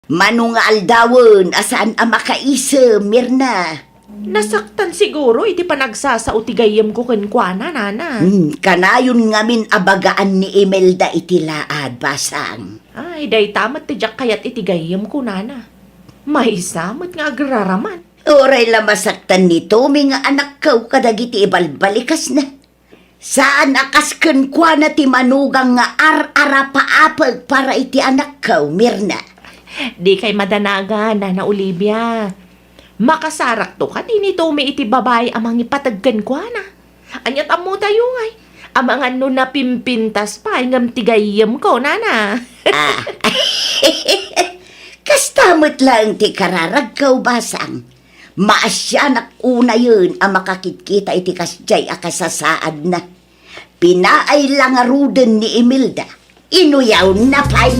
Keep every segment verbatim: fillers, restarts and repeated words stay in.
Mano nga aldawen a saan a makaisem, Mirna? Nasaktan siguro iti panagsasao ti gayyemko kenkuana, nana. Hmm, kanayon ngamin a bagaan ni Imelda iti laad, basang. Ay, dayta met ti diak kayat iti gayyemko, nana. Maysa met nga agraraman. Uray la masaktan ni Tommy nga anakko kadagiti ibalbalikasna. Saan a kas kenkuana ti manugang nga ar-arapaapek para iti anakko, Mirna. Dikay madanagan, Nana Olivia. Makasarakto kadi ni Tommy iti babai a mangipateg kenkuana. Ania't ammotayo ngay, amangan no napimpintas pay ngem ti gayyemko, nana. Ah. Kasta met laeng ti kararagko, basang. Maasianak unayen a makakitkita iti kasdiay a kasasaadna. Pinaay la ngaruden ni Imelda. Inuyawna pay.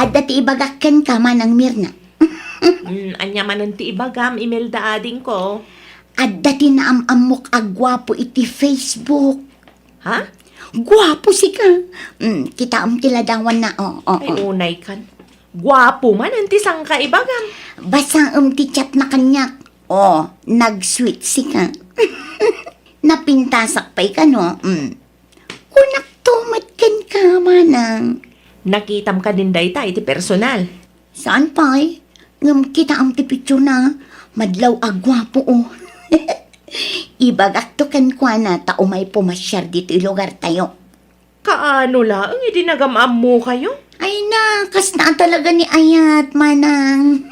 Adda ti ibagak kenka, Manang Mirna. Mm, ania manen ti ibagam, Imelda, adingko? Adda ti naam-ammok a guapo iti Facebook. Ha? Guapo sika. Mm, kitaem ti ladawanna, o, o, Ay, o. Unay kan. Guapo manen ti sangka ibagam. Basaem ti chatna kaniak. O, nag-sweet sika. Napintasak pay kano. Mm. Kunakto met kenka, Manang. Nakitam kadin dayta iti personal? Saan pay? Ngem kitaem ti picturena, madlaw a guapo, o. Ibagakto kenkuana ta umay pumasiar ditoy lugartayo. Kaano laeng idi nagam-ammokayo? Ay na, kasta talaga ni ayat, Manang.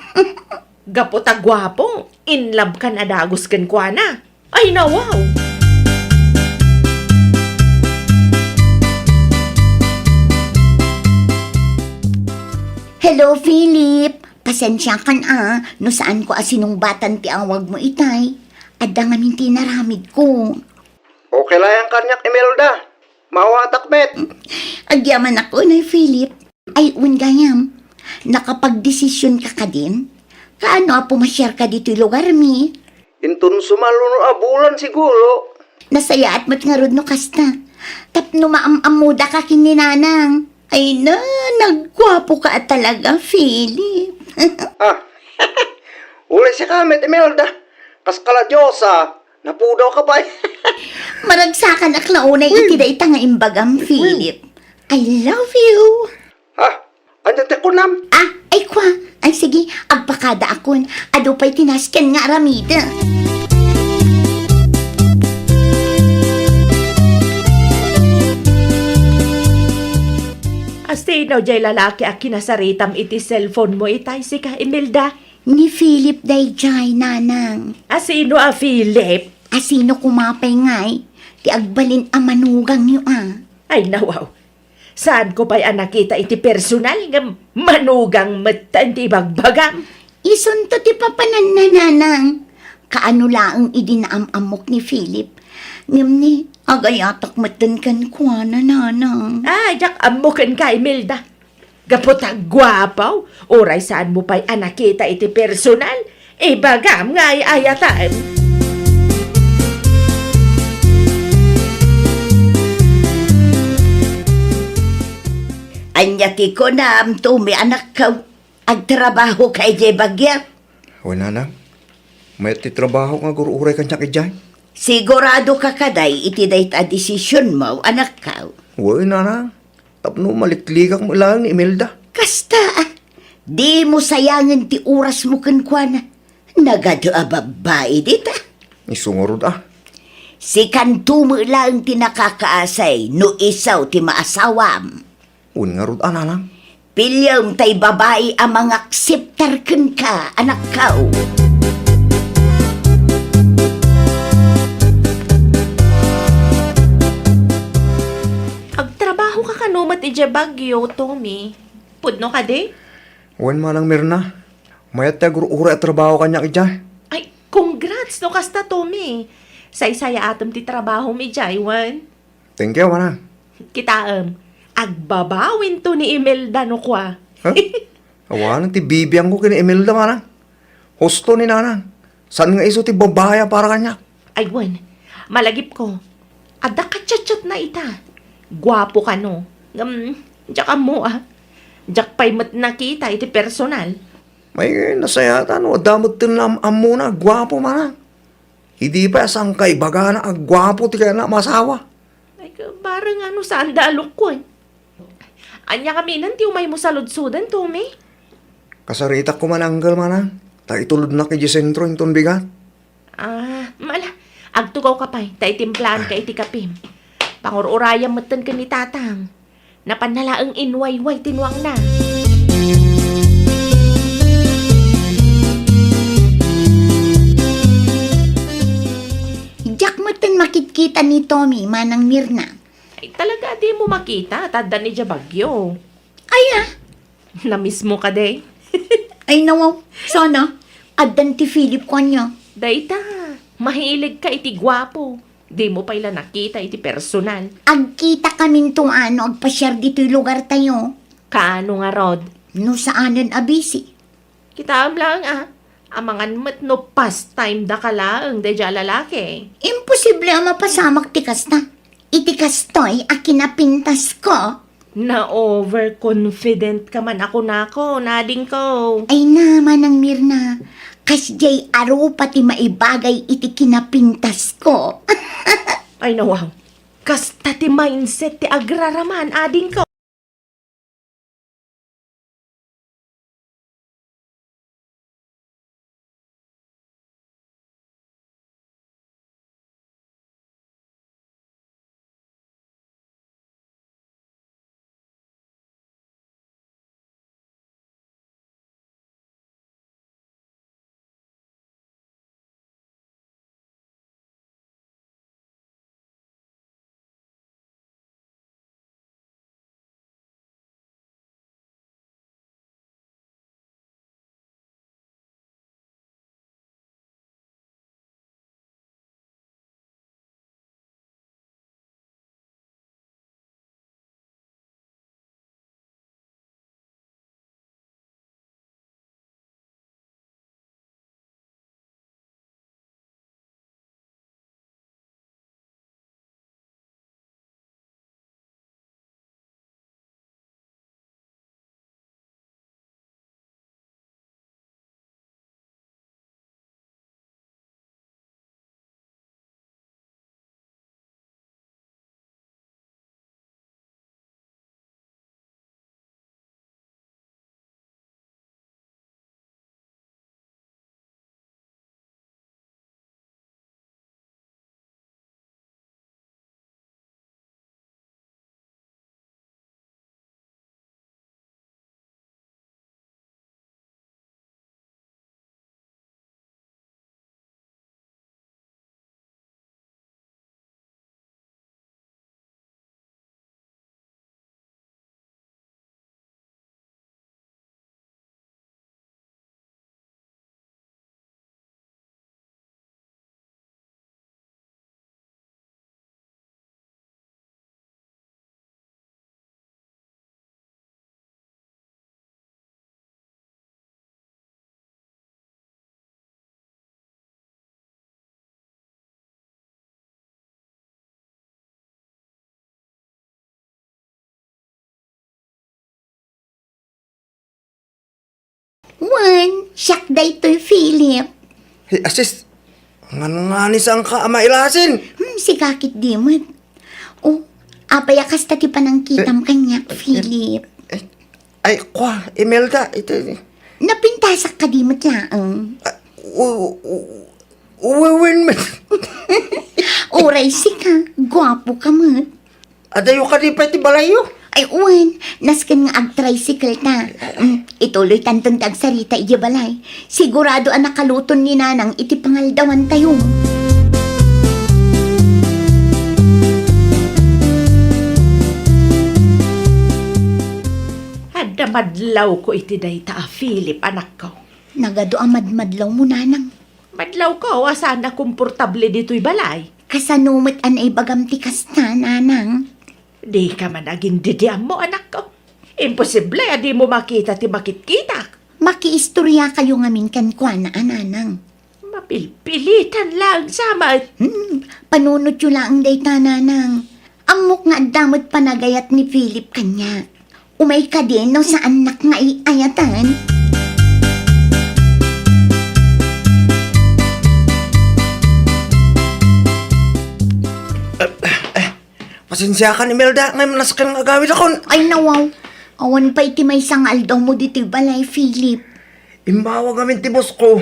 Gapu ta guapo, in love kan a dagus kenkuana. Ay, nawaw! Hello, Philip. Pasensiakan a, no saanko a sinungbatan ti awagmo itay. Adda ngamin ti inaramidko. Okay la yan kaniak, Imelda. Maawatak met. Agyamanak unay, Philip. Ay, wen gayam, nakapagdesisionka kadin? Kaano a pumasiarka ditoy lugarmi? Inton sumalunod a bulan siguro. Nasayaat met ngarud no kasta. Tapno maam-ammodaka ken ni Nanang. Ay na, nagguapoka a talaga, Philip. Ah, uray sika met, Imelda. Kas kala Diosa, napudawka pay. Maragsakanak la unay iti dayta nga imbagam, Philip. I love you. Ha? Ania ti kunam? Ah, ay kwa. Ay sige, agpakadaakon. Adu pay ti nasken nga aramidek. Asino jay lalaki a kinasaritam iti cellphone mo itay, sika, Imelda? Ni Philip dayjay, Nanang. Asino a Philip? Asino koma pay ngay ti agbalin a manugangyo a? Ay, nawaw. Saanko pay a nakita iti personal ngem manugang metten ti ibagbagam. Isunto ti papananna, Nanang. Kaano laeng idi naam-ammok ni Philip. Ngem ni, agayatak metten kenkuana, Nanang. Ah, diak ammo kenka, Imelda. Gapu ta guapo, uray saanmo pay a nakita iti personal, ibagam nga ay-ayatem. Ania ti kunam, Tommy, anakko? Agtrabahoka idiay Baguio? Wen, Nanang. Mayat ti trabaho nga agur-uray kaniak idiay. Siguradoka kadi iti dayta a desisionmo, anakko? Wen, Nanang. Tapno maliklikak met laeng ni Imelda. Kasta, a. Dimo sayangen ti orasmo kenkuana. Nagadu a babbai dita. Isu ngarud, a. Sikanto met laeng ti nakakaasay no isu ti maasawam. Wen ngarud a, Nanang. Piliem tay babai a mangakseptar kenka, anakko. Agtrabahoka kano met idiay Baguio, Tommy? Pudno kadi? Wen, Manang Mirna. Mayat ti agur-uray a trabaho kaniak idiay. Ay, congrats no kasta, Tommy. Saysayaatem ti trabahom idiay, wen? Thank you, Manang. Kitaem, agbabawinto ni Imelda no kua. Ha? Awanen ti bibiangko ken ni Imelda, Manang. Husto ni Nanang. Saan nga isu ti babbai a para kaniak? Ay, wen. Malagipko. Adda kachatchatna ita. Guapo kano. Ngem, diak ammo a. Diak pay met nakita iti personal. May nasayatan no adda metten am-, ammona, guapo manen. Idi pay a saan kaibagana a guapo ti kayatna a masawa. Ay, ka-, bareng ano saanda a lukon. Ania ngamin ti umaymo saludsoden, Tommy? Kasaritak koma ni Uncle manen. Ta itulodnak idiay sentro inton bigat. Ah, mala, agtugawka pay, ta itimplaanka iti kapim. Pangur-urayam metten ken ni Tatang. Napanna laeng inwayway ti nuangna. Diak metten makitkita ni Tommy, Manang Mirna. Ay, talaga, dimo makita, ta adda ni dia bagyo. Ay, ah. Namismo ka, day? Ay, nawaw. Sana. Addan ti Philip ko ania. Dayta, mahilig ka iti guapo. Dimo pay la nakita iti personal. Agkitakaminto no agpasiar ditoy lugartayo. Kaano ngarud? No saanen a busy. Kitaem laeng a, amangan met no pastime daka laeng daydiay a lalaki. Imposible a mapasamak ti kasta. Iti kastoy a kinapintasko. Na-overconfident ka man a kunakon, adingko. Ay na, Manang Mirna, kasdiay a rupa ti maibagay iti kinapintasko. Ay, nawaw. Kasta ti mindset ti agraraman, adingko. Wen, siak daytoy, Philip. Hey, asis, ngan-, nganisa ka a mailasin? Hmm, sika ketdi met. Oh, apay a kasta ti panangkitam Eh, kaniak, eh, Philip? Eh, ay, kwa, Imelda, iti Napintasak kadi met laeng? Ah, u-, u-, u-, wen met. Uray sika, guapo ka met. Adayo kadi pay ti balayyo? Ay, wen, nasken nga ag-tricycle ta. Mm, ituloy tanton ti agsarita idiay balay. Sigurado a nakaluton ni Nanang iti pangaldawantayo. Adda madlawko iti dayta a Philip, anakko. Nagadu a madmadlawmo, Nanang. Madlawko a saan a komportable ditoy balay. Kasano met a naibagam ti kasta, Nanang? Dika man agin-didiammo, anakko. Imposible a dimo makita ti makitkitak. Makiistoriakayo ngamin kenkuana a Nanang. Map-, Pilpilitan laeng sa met. Hmm, panunotyo laeng dayta, Nanang. Ammok nga adda met panagayat ni Philip kaniak. Umay kadi no saannak nga iayatan? Pasensiakan, Imelda, ngem nasken nga agawidakon. Ay, nawaw. Awan pay ti maysa nga aldawmo ditoy balay, Philip. Immawag amin ti boss ko.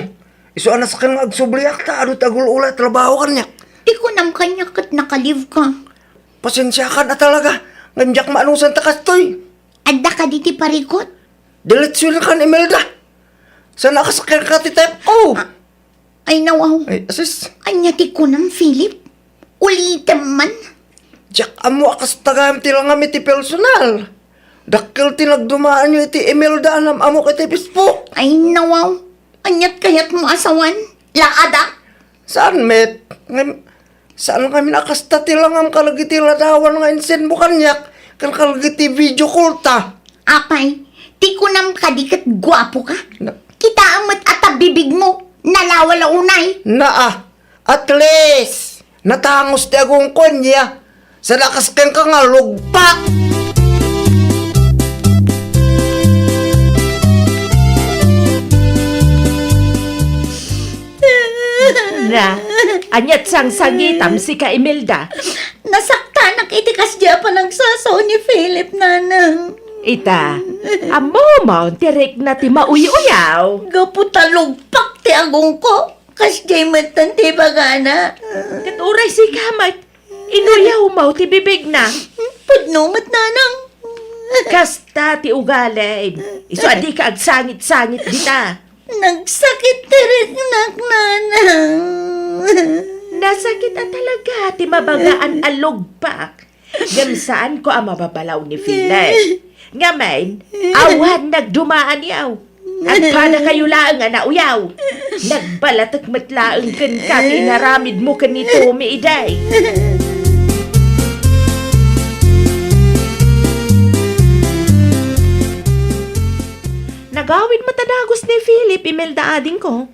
Isu a nasken nga agsubliak ta adu ti agul-ula a trabaho kaniak. Ti kunam kaniak ket naka-leave ka. Pasensiakan a talaga, ngem diak maanusan ta kastoy. Adda kadi ti parikut? Diletsoenkan, Imelda. Saan a kasakyan ka ti type O? Ah, ay, nawaw. Ay, asis. Ania ti kunam, Philip? Ulitem man. Diak ammo a kasta gayam ti langam iti personal. Dakkel ti nagdumaanyo iti Imelda a nam-amok iti Facebook. Ay, nawaw. Aniat kayatmo a sawen? Laada? Saan met? Ngem, saan ngamin a kasta ti langam kadagiti ladawan nga insendmo kaniak, ken kadagiti video call ta. Apay, ti kunam kadi ket guapo ka? Na- Kitaem met a ta bibigmo, nalawala unay. Naa, at least, natangos ti agongko ania. Saan a kasken ka nga lugpak! Na, aniat sangsangitam, sika, Imelda? Nasaktanak iti kasdi a panagsasao ni Philip, Nanang. Ita, ammom ti rikna ti mauy-uyaw. Gapu ta lugpak ti agongko, kasdiay metten ti ibagana. Ket uray sika met, inuyawmo ti bibigna. Pudno met, Nanang. Kasta ti ugalim. Isu a dika agsangit-sangit dita. Nagsakit ti riknak, Nanang. Nasakit a talaga ti mabagaan a lugpak. Ngem saanko a mababalaw ni Philip. Ngamin, awan nagdumaanyo. Agpadakayo laeng a nauyaw. Nagbalatek met laeng kenka ti inaramidmo ken ni Tommy idiay. Nagawid met a dagus ni Philip, Imelda, adingko.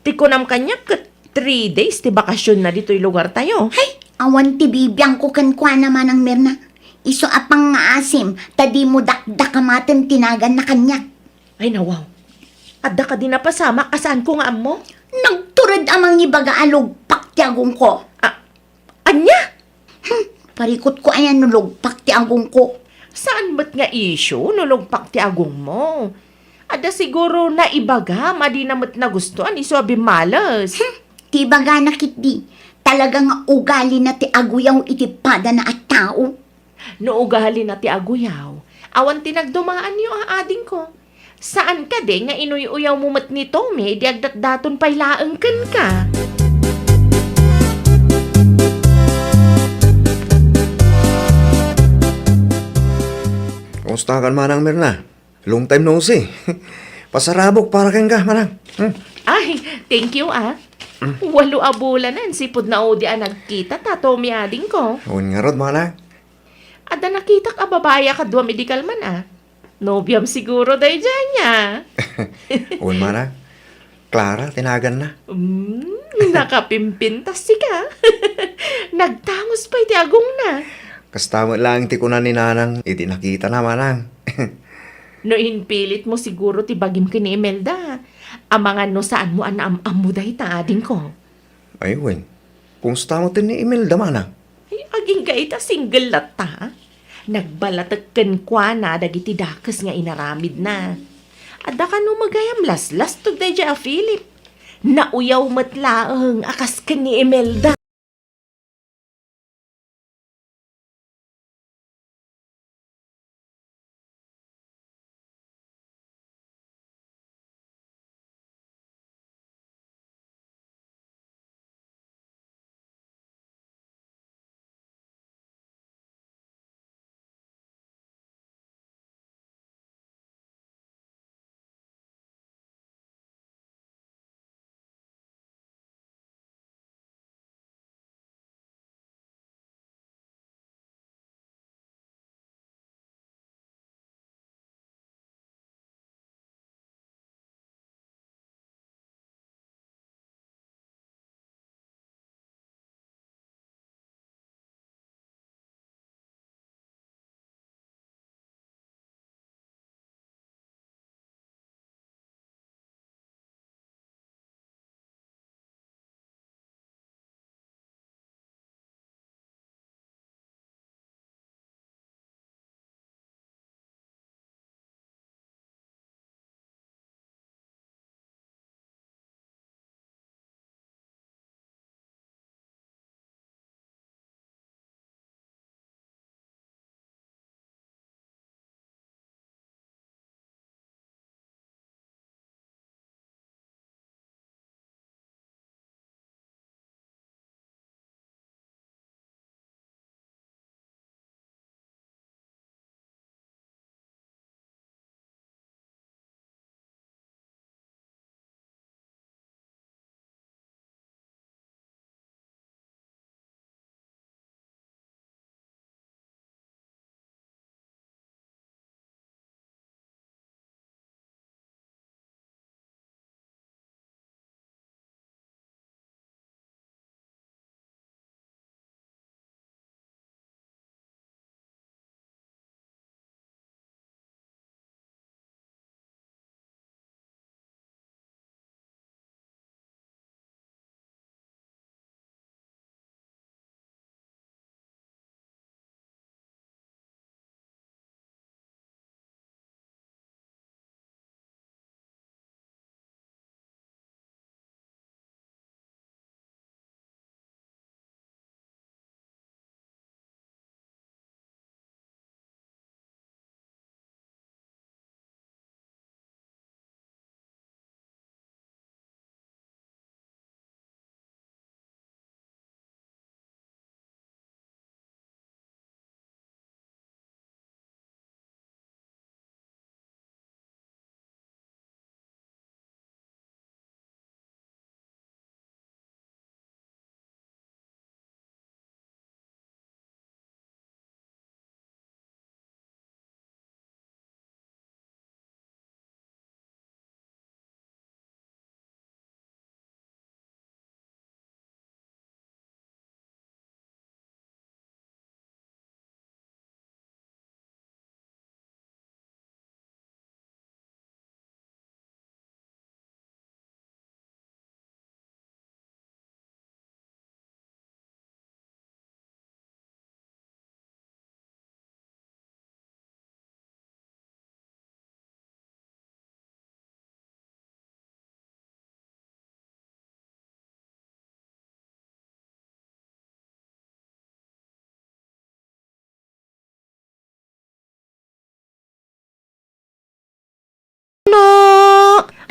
Ti kunam kaniak ket three days ti bakasionna ditoy lugartayo. Hay, awan ti bibiangko kenkuana, Manang Mirna. Isu a pangngaasim ta dimo dakdakamaten ti naganna kaniak. Ay, nawaw. Adda kadi napasamak a saanko nga ammo? Nagtured a mangibaga a lugpak ti agongko. A-, ania? Hmm, parikutko aya no lugpak ti agongko. Saan met nga issue no lugpak ti agongmo? Adda siguro naibagam a dina met nagustuan isu a bimmales. Hmm, ti ibagana ketdi, talaga nga ugalina ti aguyaw iti padana a tao. No ugalina ti aguyaw, awan ti nagdumaanyo a adingko. Saan kadi nga inuy-uyawmo met ni Tommy idi agdatdaton pay laeng kenka? Kumusta ka, Manang Mirna? Long time no see. Pasarabok para kenka, Manang. Hmm. Ay, thank you, ah. Walo a bulanen, sipud naudi a nagkita ta, Tommy, adingko. Wen ngarud, Manang. Adda nakitak a babai a kaduam idi kalman, ah. Nobiam siguro daydiay ania. Wen, Manang. Clara ti naganna. Mm, nakapimpintas sika. Nagtangos pay ti agongna. Kasta met laeng ti kuna ni Nanang idi nakitana, Manang. No impilitmo siguro ti bagim ken ni Imelda, amangan no saanmo a naam-ammo dayta, adingko. Ay, wen. Kumusta met ni Imelda, Manang? Ay, agingga ita single latta. Nagbalatek kenkuana dagiti dakes nga inaramidna. Adda kano met gayam laslastog daydiay a Philip. Nauyaw met laeng a kas ken ni Imelda.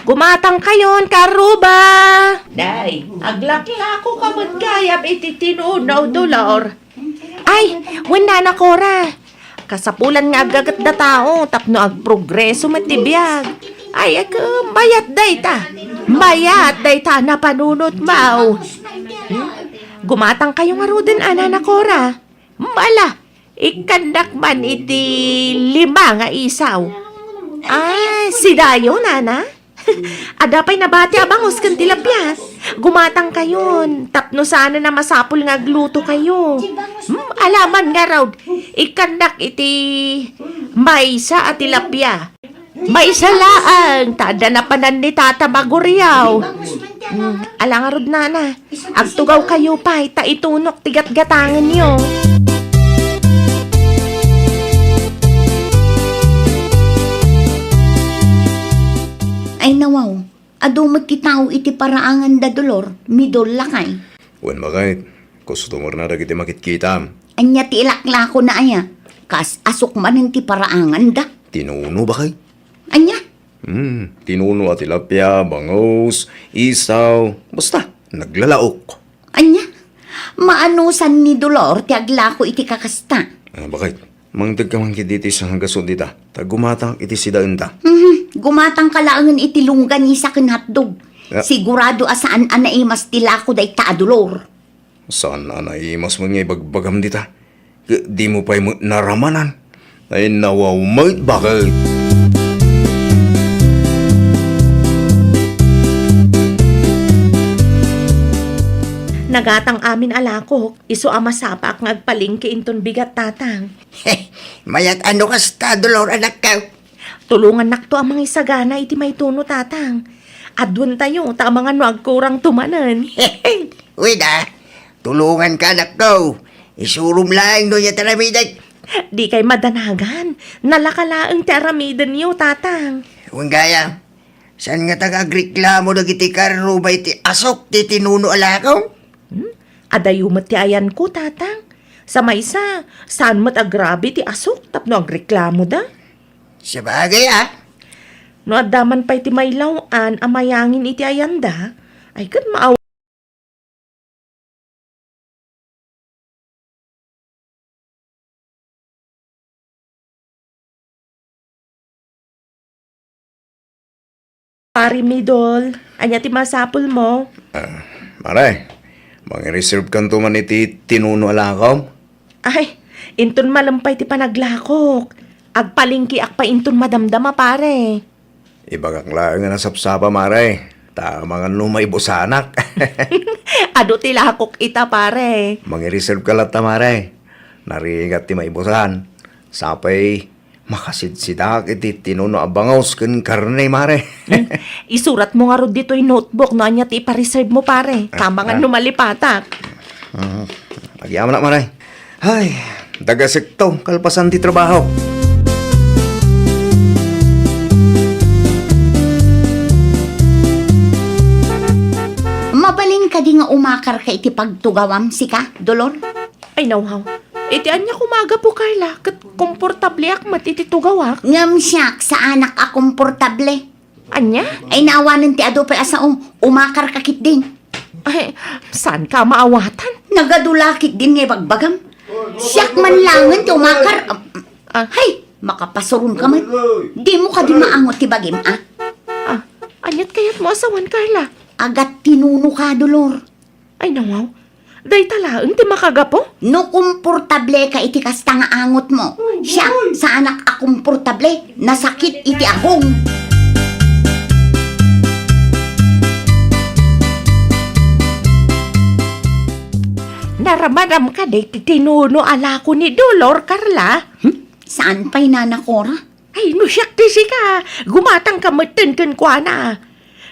Gumatangkayon, karuba! Day, aglaklako ka met gayam iti tinuno, Dolor. Ay, wen, Nana Cora. Kasapulan nga aggagetda tao tapno agprogreso met ti biag. Ay, ek, mayat dayta. Mayat dayta napanunot, maw. Hmm? Gumatangkayo ngaruden, a, Nana Cora. Ala, ikkandak man iti lima nga isaw. Ah, sidayo, nana? Adda pay nabati a bangus ken tilapia. Gumatangkayon, tapno saan a masapul nga aglutokayo. Hmm, ala man ngarud, ikkandak iti maysa a tilapia. Maysa laeng, ta adda napanan ni Tata Maguriaw. Hmm, ala ngarud, nana. Agtugawkayo pay, ta itunok ti gatgatangenyo. Ay, nawaw. Adu met ti tao iti paraanganda, Dolor. Midol lakay. Wen, baket. Customer na dagiti makitkitam. Ania ti ilaklakona aya? Kas asuk manen ti paraanganda. Tinuno, baket. Ania? Hmm, tinuno a tilapia, bangus, isaw, basta, naglalaok. Ania? Maanusan ni Dolor ti aglako iti kakasta? Ah, baket. Mangted ka man ketdi iti sanggaso dita, ta gumatang iti sidaenta. Mhm, gumatang ka laengen iti longganisa ken hotdog. Ah. Sigurado a saan a naimas ti lako dayta a Dolor. Saan a naimas met nga ibagbagam dita? Ket dimo pay met naramanan. Ay, nawaw met, baket. Nagatang amin a lakok, isu a masapaak nga agpalengke inton bigat, Tatang. Mayat a no kasta, Dolor, anakko. Tulongannakto a mangisagana iti maituno, Tatang. Aduentayo, ta amangan no agkurangto manen. Wen a, tulonganka, anakko. Isurom laeng no ania ti aramidek. Dikay madanagan. Nalaka laeng ti aramidenyo, Tatang. Wen gayam, saan ngata nga agreklamo dagiti karruba iti asuk ti tinuno a lako? Hmm? Adayo met ti ayanko, Tatang. Sa maysa, saan met agrabe ti asuk tapno agreklamoda? Sabagay, a. No adda man pay ti mailaw-an a mayangin iti ayanda, ay ket maaw- Pare Midol, ania ti masapulmo? Ah, mare, mangireserve kanto man iti tinuno a lakom? Ay, inton malem pay ti panaglakok. Agpalengkeak pay inton madamdama, pare. Ibagak laeng a nasapsapa, mare. Ta amangan no maibusanak. Adu ti lakok ita, pare. Mangireserve ka latta, mare. Narigat ti maibusan. Sapay, makasidsidaak iti tinuno a bangus ken karne, mare. Hmm. Isuratmo ngarud ditoy notebook no ania ti ipareserve mo, pare. Ah, ta amangan ah. No malipatak. Hmm. Agyamanak, mare. Ay, dagasekto, kalpasan ti trabaho. Mabalin kadi nga umakarka iti pagtugawam, sika, Dolor? Ay, nawhaw. Iti ania koma a gapu, Carla, ket komportableak met iti tugawak? Ngem siak, saanak a komportable. Ania? Ay, naawanen ti adu pay a sao. Umakarka ketdin. Ay, saanka a maawatan? Nagadu la ketdin nga ibagbagam. Siak man laengen ti umakar. Ah. Hay, makapasuronka met. Dimo kadi maangot ti bagim, a? Ah, aniat kayatmo a sawen, Carla? Agattinunoka, Dolor. Ay, nawaw. Dayta laeng ti makagapu? No komportableka iti kasta nga angotmo, siak, saanak a komportable, nasakit iti agong. Naramanam kadi ti tinuno a lako ni Dolor, Carla? Hmm? Saan pay, Nana Cora? Ay, no siak ti sika, gumatangka metten kenkuana.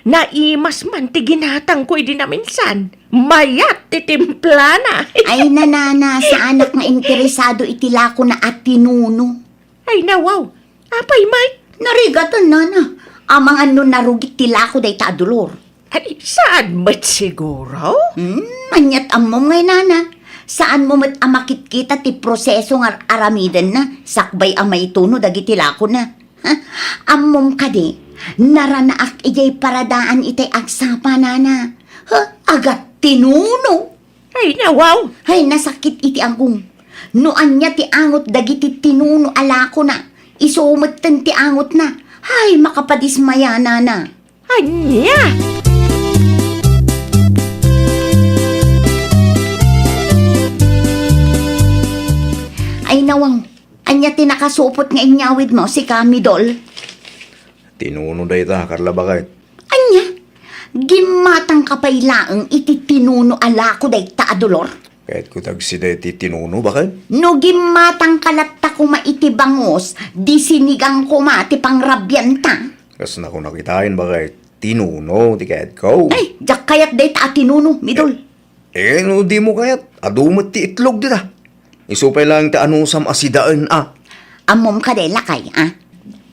Naimas man ti ginatangko idi naminsan. Mayat ti timplana. Ay, nanana, saanak nga interesado iti lakona a tinuno. Ay, nawaw. Apay, Mike? Narigaten, nana. Amangan no narugit ti lako dayta a Dolor. Ay, saan met siguro? Hmm, aniat ammom ngay, nana? Saanmo met a makitkita ti proseso nga ar-, aramidenna sakbay a maituno dagiti lakona? Ha? Ammom kadi, Naranaak idiay paradaan itay agsapa, nana. Ha, agat tinuno. Ay, nawaw! Hay, nasakit iti agong. No ania ti angot dagiti tinuno a lakona, isu metten ti angotna. Hay, makapadismaya, nana. Ania? Ay, nawaw. Ania ti nakasupot nga inyawidmo, sika, Midol? Tinuno dayta, Carla, baket. Ania? Gimmatangka pay laeng iti tinuno a lako dayta a Dolor? Kayatko tagsida iti tinuno, baket. No gimmatangka latta koma iti bangus, di sinigang koma ti pangrabianta. Kas nakunak itaen, baket, tinuno ti kayatko. Ay, diak kayat dayta a tinuno, Midol. Eh, no dimo kayat, adu met ti itlog dita. Isu pay laeng ti anusam a sidaen, a. Ammom kadi, lakay, a?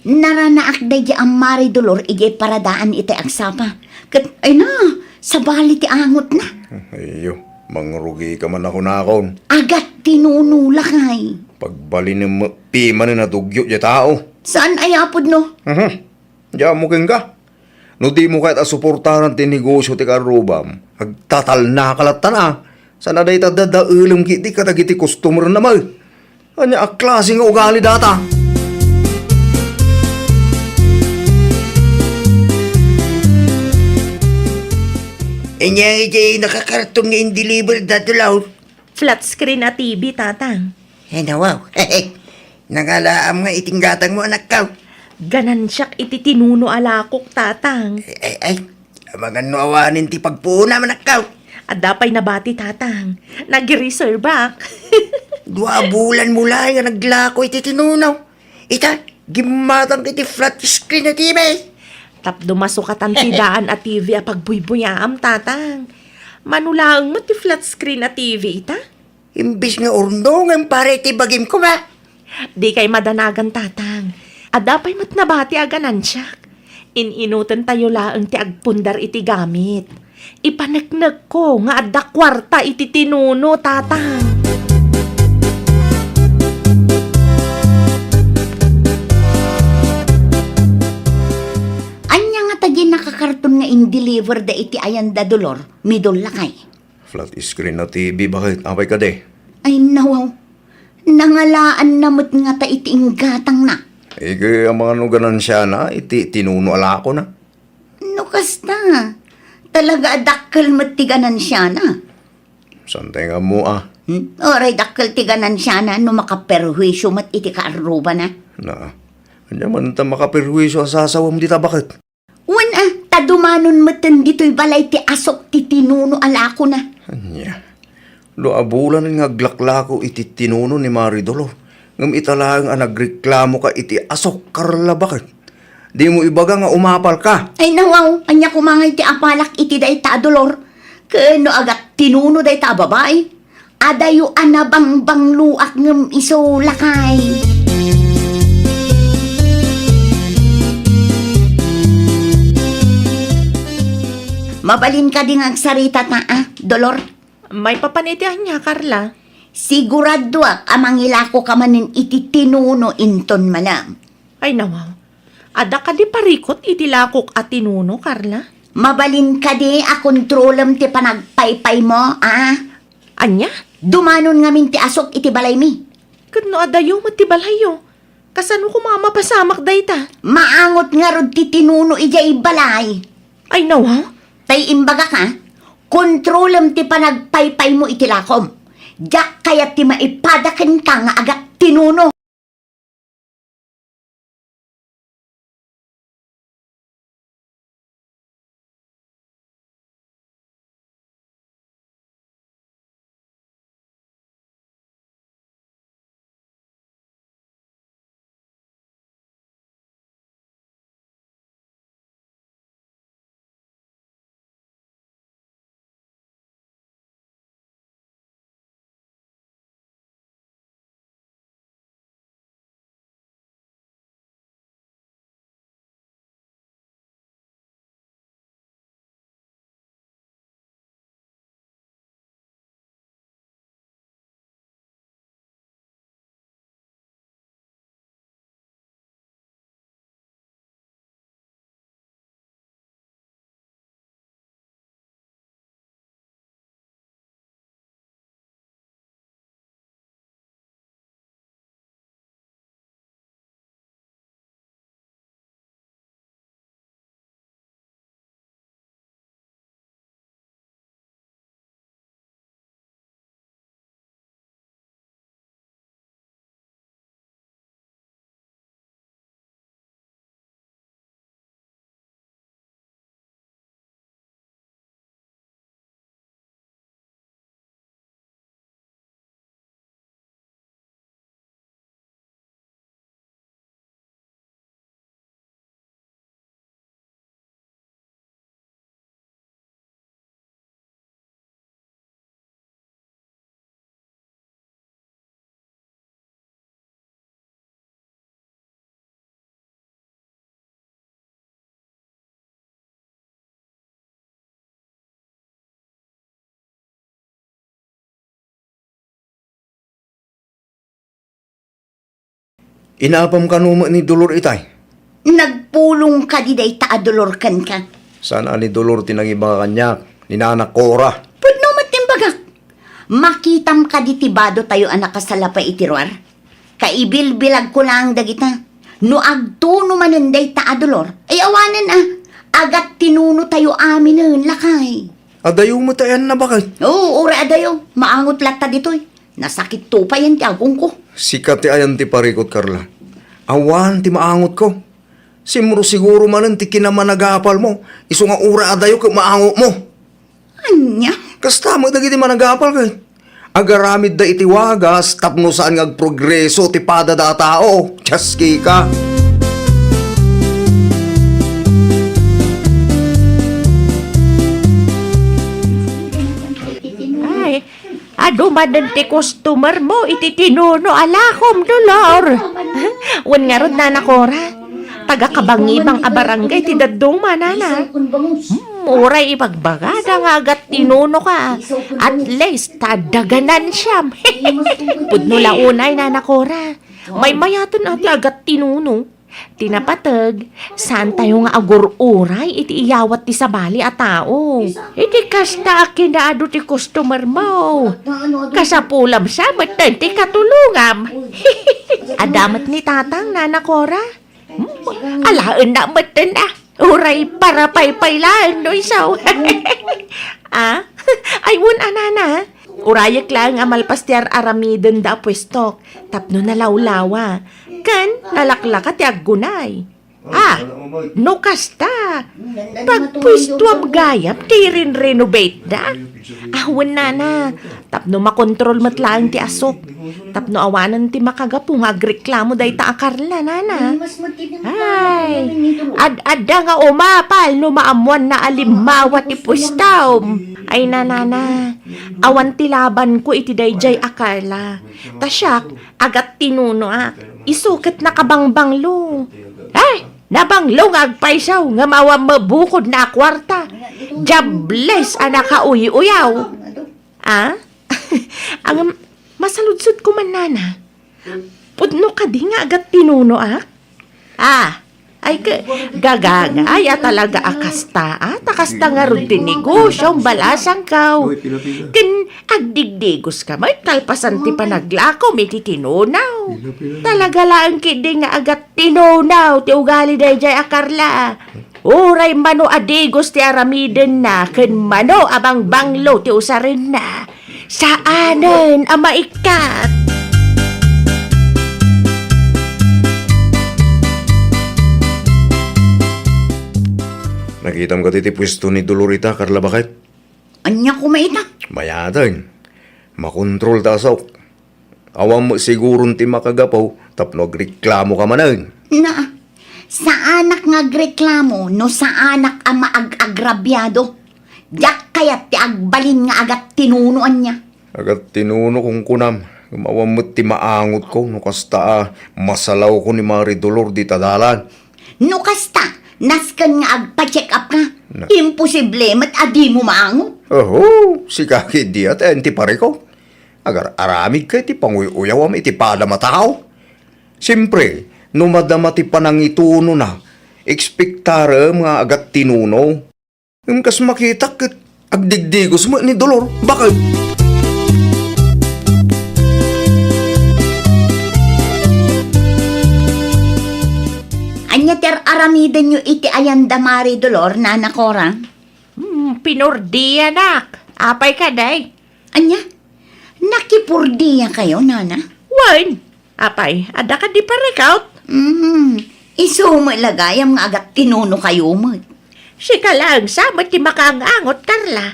Naranaak daydi a Mari Dolor idiay paradaan iti agsapa. Ket, ay na, sabali ti angotna. Ayyo, mangrugika man a kunakon. Agat tinuno, lakay. Pagbalinem met pimanen a dugyo diay tao. Saan a yapod no? Mhm. Diammo kenka. No dimo kayat a suportaran ti negosio ti karrubam, agtatalnaka latta, a. Saan a dayta dadaelem ketdi kadagiti customer-na met. Ania a klase nga ugali data? Ania iti nakakarton nga in-deliver da Dolor? Flat screen a T V, Tatang. Ay, nawaw. Nangalaam nga iti inggatangmo, anakko. Ganansiak iti tinuno a lakok, Tatang. Ay, ay, ay. Amangan no awanen ti pagpuonam, anakko. Adda pay nabati, Tatang. Nagreserveak. Dua a bulanmo laeng nga naglako iti tinuno. Ita, gimmatang iti flat screen a T V. Tapno masukatan ti daan a T V a pagbuybuyaam, Tatang. Mano laeng met ti flat screen a T V ita? Imbes nga urno, ngem para iti bagim koma. Dikay madanagan, Tatang. Adda pay met nabati a ganansiak. In-inutentayo laeng ti agpundar iti gamit. Ipaneknekko nga adda kuarta iti tinuno, Tatang. Ania ngata diay nakakarton nga in-deliver da iti ayan da Dolor, Midol, lakay? Flat screen a T V, baket? Apay kadi? Ay, nawaw. Nangalaanna met ngata iti inggatangna. Ket amangan no ganansiana iti tinuno a lakona. No kasta, talaga a dakkel met ti ganansiana. Saan tay nga ammo, a? Hmm? Uray dakkel ti ganansiana no makaperhuisio met iti kaarrubana. Na, ania man ta makaperhuisio a sasawem dita, baket? Wen a, ta dumanon metten ditoy balay ti asok ti tinuno a lakona. Ania? Dua a bulan nga aglaklako iti tinuno ni Mari Dolor. Ngem ita laeng a nagreklamoka iti asok, Carla, baket? Dimo ibaga nga umapalka. Ay, nawaw, ania koma ngay ti apalak iti dayta a Dolor? Ken no agat tinuno dayta a babai? Adayo a nabangbangloak ngem isu, lakay. Mabalin kadi nga agsarita ta, a, Dolor? Maipapan iti ania, Carla? Siguradoak a mangilakoka manen iti tinuno inton malem. Ay, nawaw. Adda kadi parikut iti lakok a tinuno, Carla? Mabalin kadi a kontrolem ti panagpaypaymo, a? Ania? Dumanon ngamin ti asok iti balaymi. Ket no adayo met ti balayyo, kasano koma a mapasamak dayta? Maangot ngarud ti tinuno idiay balay. Ay, nawaw? Tay imbagak, a, kontrolem ti panagpaypaymo iti lakom. Diak kayat ti maipada kenka nga agat tinuno. Inapam kano met ni Dolor itay? Nagpulong kadi dayta a Dolor kenka? Saan a ni Dolor ti nangibagak kaniak, ni Nana Cora. Pudno met ti imbagak. Makitam kadi ti bado tayo a nakasalapay iti ruar? Kaibilbilagko laeng dagita. No agtuno manen dayta a Dolor, ay awanen a, agattinuno tayo aminen, lakay. Adayo met ayan na baket? Oo, uray adayo. Maangot latta ditoy. Nasakit to payen ti agongko. Sika ti ayan ti parikot, Carla. Awan ti maangotko. Simro siguro manen ti kinamanagapalmo, isu nga uray adayo ket maangotmo. Ania? Kasta met dagiti managapal ket agaramidda iti wagas tapno saan nga agprogreso ti padada a tao. Tiaski ka. Ay, adu manen ti customer mo iti tinuno a lakom, Dolor. Wen ngarud, Nana Cora, taga-kabangibang a barangay ti dadduma, Nana. Hmm, uray ibagbagada nga agattinuno ka, at least, ta adda ganansiam. Pudno la unay, Nana Cora. Maymayaten a ti agattinuno. Ti napateg, saantayo nga agur-uray iti iyawat ti sabali a tao. Iti kasta a kinaadu ti customer mo, kasapulam sa metten ti katulongam. Adda met ni Tatang, Nana Cora? Hmm, alaenna metten a. Uray parapaypay laeng no isu. Ah? Ay, wen a, Nana. Urayek laeng a malpas ti ar-aramidenda a puestok tapno nalawlawa ken nalaklaka ti aggunay. Ah, no kasta, pagpuestoam gayam ti irin-renovate da. Ah, wen, Nana, tapno makontrol met laeng ti asuk, tapno awanen ti makagapu nga agreklamo dayta a Carla, Nana. Ay, ad-adda nga umapal no maammoanna a limmawa ti puestom. Ay, Nana, awan ti labanko iti daydiay a Carla. Ta siak, agattinunoak. Isu ket nakabangbanglo. Ay, nabanglo nga agpayso ngem awan mabukodna a kuarta. Diables a nakauy-uyaw. Ah? Ang masaludsodko man, Nana. Pudno kadi nga agattinunoak? Ah, ay ke, gagangay a talaga a kasta, ah, ta kasta ngarud ti negosio, balasangko. Ken agdigdigos ka met kalpasan ti panaglakom iti tinuno. Talaga laeng ketdi nga agattinuno ti ugali daydiay a Carla. Uray mano a digos ti aramidenna ken mano a bangbanglo ti usarenna, saanen a maikkat. Nakitam kadi ti puesto ni Dolor ita, Carla, baket? Ania koma ita? Mayaten. Makontrol ta asuk. Awan met siguron ti makagapu tapno agreklamo ka manen. Na, saanak nga agreklamo no saanak a maag-agrabiado. Diak kayat ti agbalin nga agattinuno ania. Agattinuno kunkunam, ngem awan met ti maangotko no kasta a masalawko ni Mari Dolor dita dalan. No kasta, nasken nga agpa-check up ka. Na- Imposible met a dimo maangot. Oho, sika ketdi a ti ayan ti parikot. Agar-aramidka iti panguy-uyawam iti padam a tao. Siempre, no madama ti panangitunona, ekspektarem nga agattinuno. Ngem kas makitak ket agdigdigos met ni Dolor. Baket? Ania ti ar-aramidenyo iti ayanda Mari Dolor, Nana Cora? Hmm, pinordianak. Apay kadi? Ania? Nakipordia kayo, Nana? Wen, apay, adda kadi parikot? Hmm, isu met la gayam nga agattinuno kayo met. Sika laeng sa met ti makaang-angot, Carla.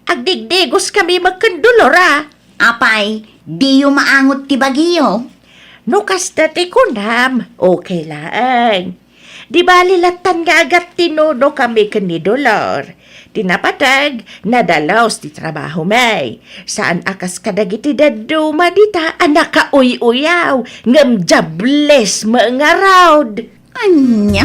Agdigdigos kami met ken Dolor a. Apay, diyo maangot ti bagiyo? No kasta ti kunam, okay laeng. Di bali lattan nga agattinuno kami ken ni Dolor. Ti napateg, nadalus ti trabaho mi. Saan a kas kadagiti dadduma dita a nakauy-uyaw, ngem diables met ngarud. Ania?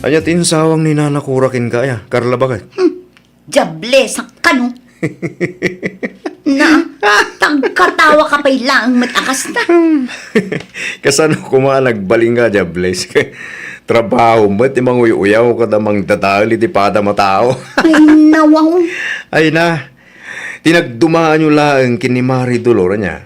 Ania ti insawang ni Nana Cora kenka aya, Carla, baket? Hmm. Diables a kano. Na, tagkatawa ka pay laeng met a kasta. Kasano koma a nagbalin nga, Diables? Trabaho met ti manguy-uyaw kada mangdadael iti padam a tao. Ay, nawaw. Ay na, ti nagdumaanyo laeng ken ni Mari Dolor, ania?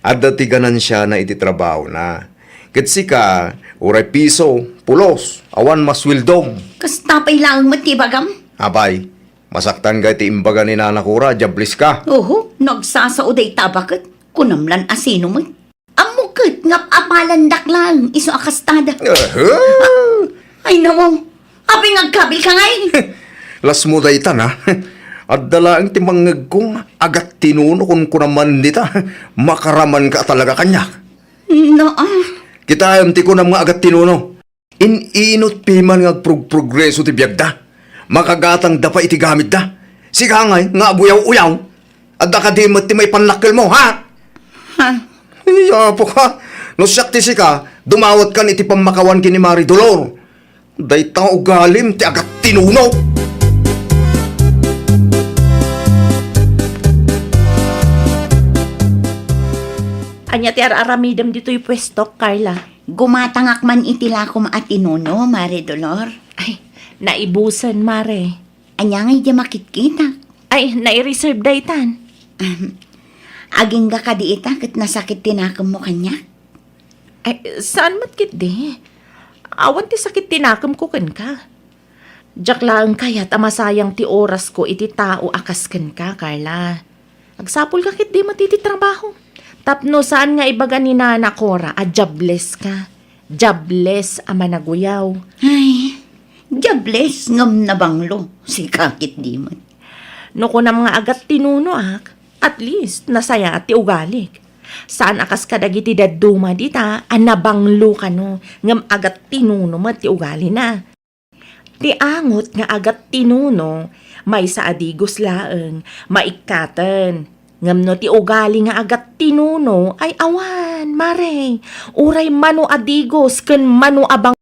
Adda ti ganansiana iti trabahona. Ket sika, uray piso, pulos, awan masueldom. Kasta pay laeng met ti ibagam. Apay, masaktan ka iti imbaga ni Nana Cora, Diables ka. Oho, nagsasao dayta a baket. Kunam lan a sino met. Ammo ket nga apalandak laeng isu a kastada. Aha! Ay, nawaw. Apay nga agkabil ka ngay? Lasmo dayta, na. Adda laeng ti mangngegko nga agattinuno kunkunam man dita. Makaraman ka talaga kaniak. No, ah. Kitaem ti kunam nga agattinuno. In-inut piman nga agprog-progreso ti biagda. Makagatangda pay iti gamitda. Sika ngay nga aguyaw-uyaw. Adda kadi met ti maipannakkelmo, ha? Ha? Ay, apo ka. No siak ti sika, dumawatkan iti pammakawan ken ni Mari Dolor. Dayta ugalim ti agattinuno. Ania ti ar-aramidem ditoy puestok, Carla? Gumatangak man iti lakom a tinuno, Mare Dolor. Ay, naibusen, Mare. Ania ngay diay makitkitak? Ay, nai-reserve daytan. Ahem. Agingga kadi ita ket nasakit ti nakemmo kaniak? Ay, saan met ketdi? Awan ti sakit ti nakemko kenka. Diak laeng kayat a masayang ti orasko iti tao a kas kenka, Carla. Agsapulka ketdi met iti trabaho. Tapno saan nga ibaga ni Nana Cora a diables ka. Diables a managuyaw. Ay, diables ngem nabanglo. Sika ketdi met. No kunam nga agattinunoak, at least, nasayaat ti ugalik. Saan a kas kadagiti dadduma dita a nabanglo kano, ngem agattinuno met ti ugalina. Ti angot nga agattinuno, maysa a digos laeng, maikkaten. Ngem no ti ugali nga agattinuno ay awan, Mare, uray mano a digos ken mano a bang-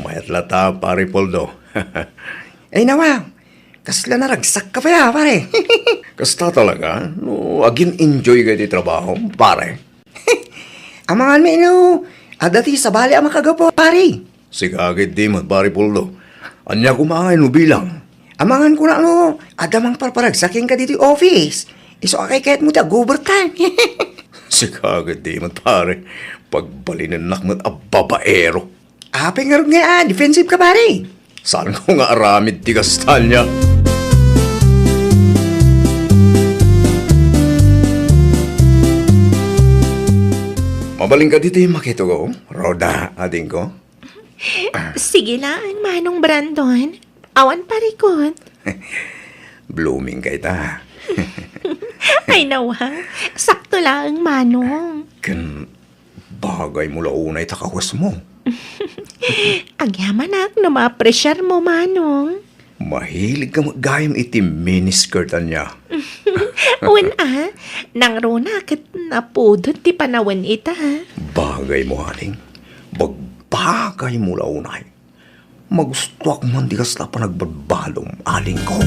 Mayat latta, Pare Poldo. Ay, nawa, kasla naragsakka pay, pare. Kasta talaga, no agin-enjoy ka iti trabaho, pare. Amangan mi no adda ti sabali a makagapu, pare. Sika ketdi met, Pare Poldo. Ania koma ngay no bilang? Amangan ko no adda mangparparagsak kenka ditoy office. Isu a kayatmo ti ag-overtime. Sika ketdi met, pare. Pagbalinennak met a babaero. Apay ngarud nga, ah, defensive ka, pare? Saanko nga aramid ti kasta ania? Mabalin kadi ti makita ko, Rhoda, adingko? Sige lang, Manong Brandon. Awan parikot. Blooming ka ita. Ay, nawa. Sakto lang, Manong. Ken bagaymo la unay ta kawesmo. Agyamanak no maapresiarmo, Manong. Mahilig ka met gayam iti miniskirt ania. Wen a, nangruna ket napudot ti panawen ita. Bagaymo, ading. Bagbagaymo la unay. Magustuak man ti kasta a panagbadbadom, adingko.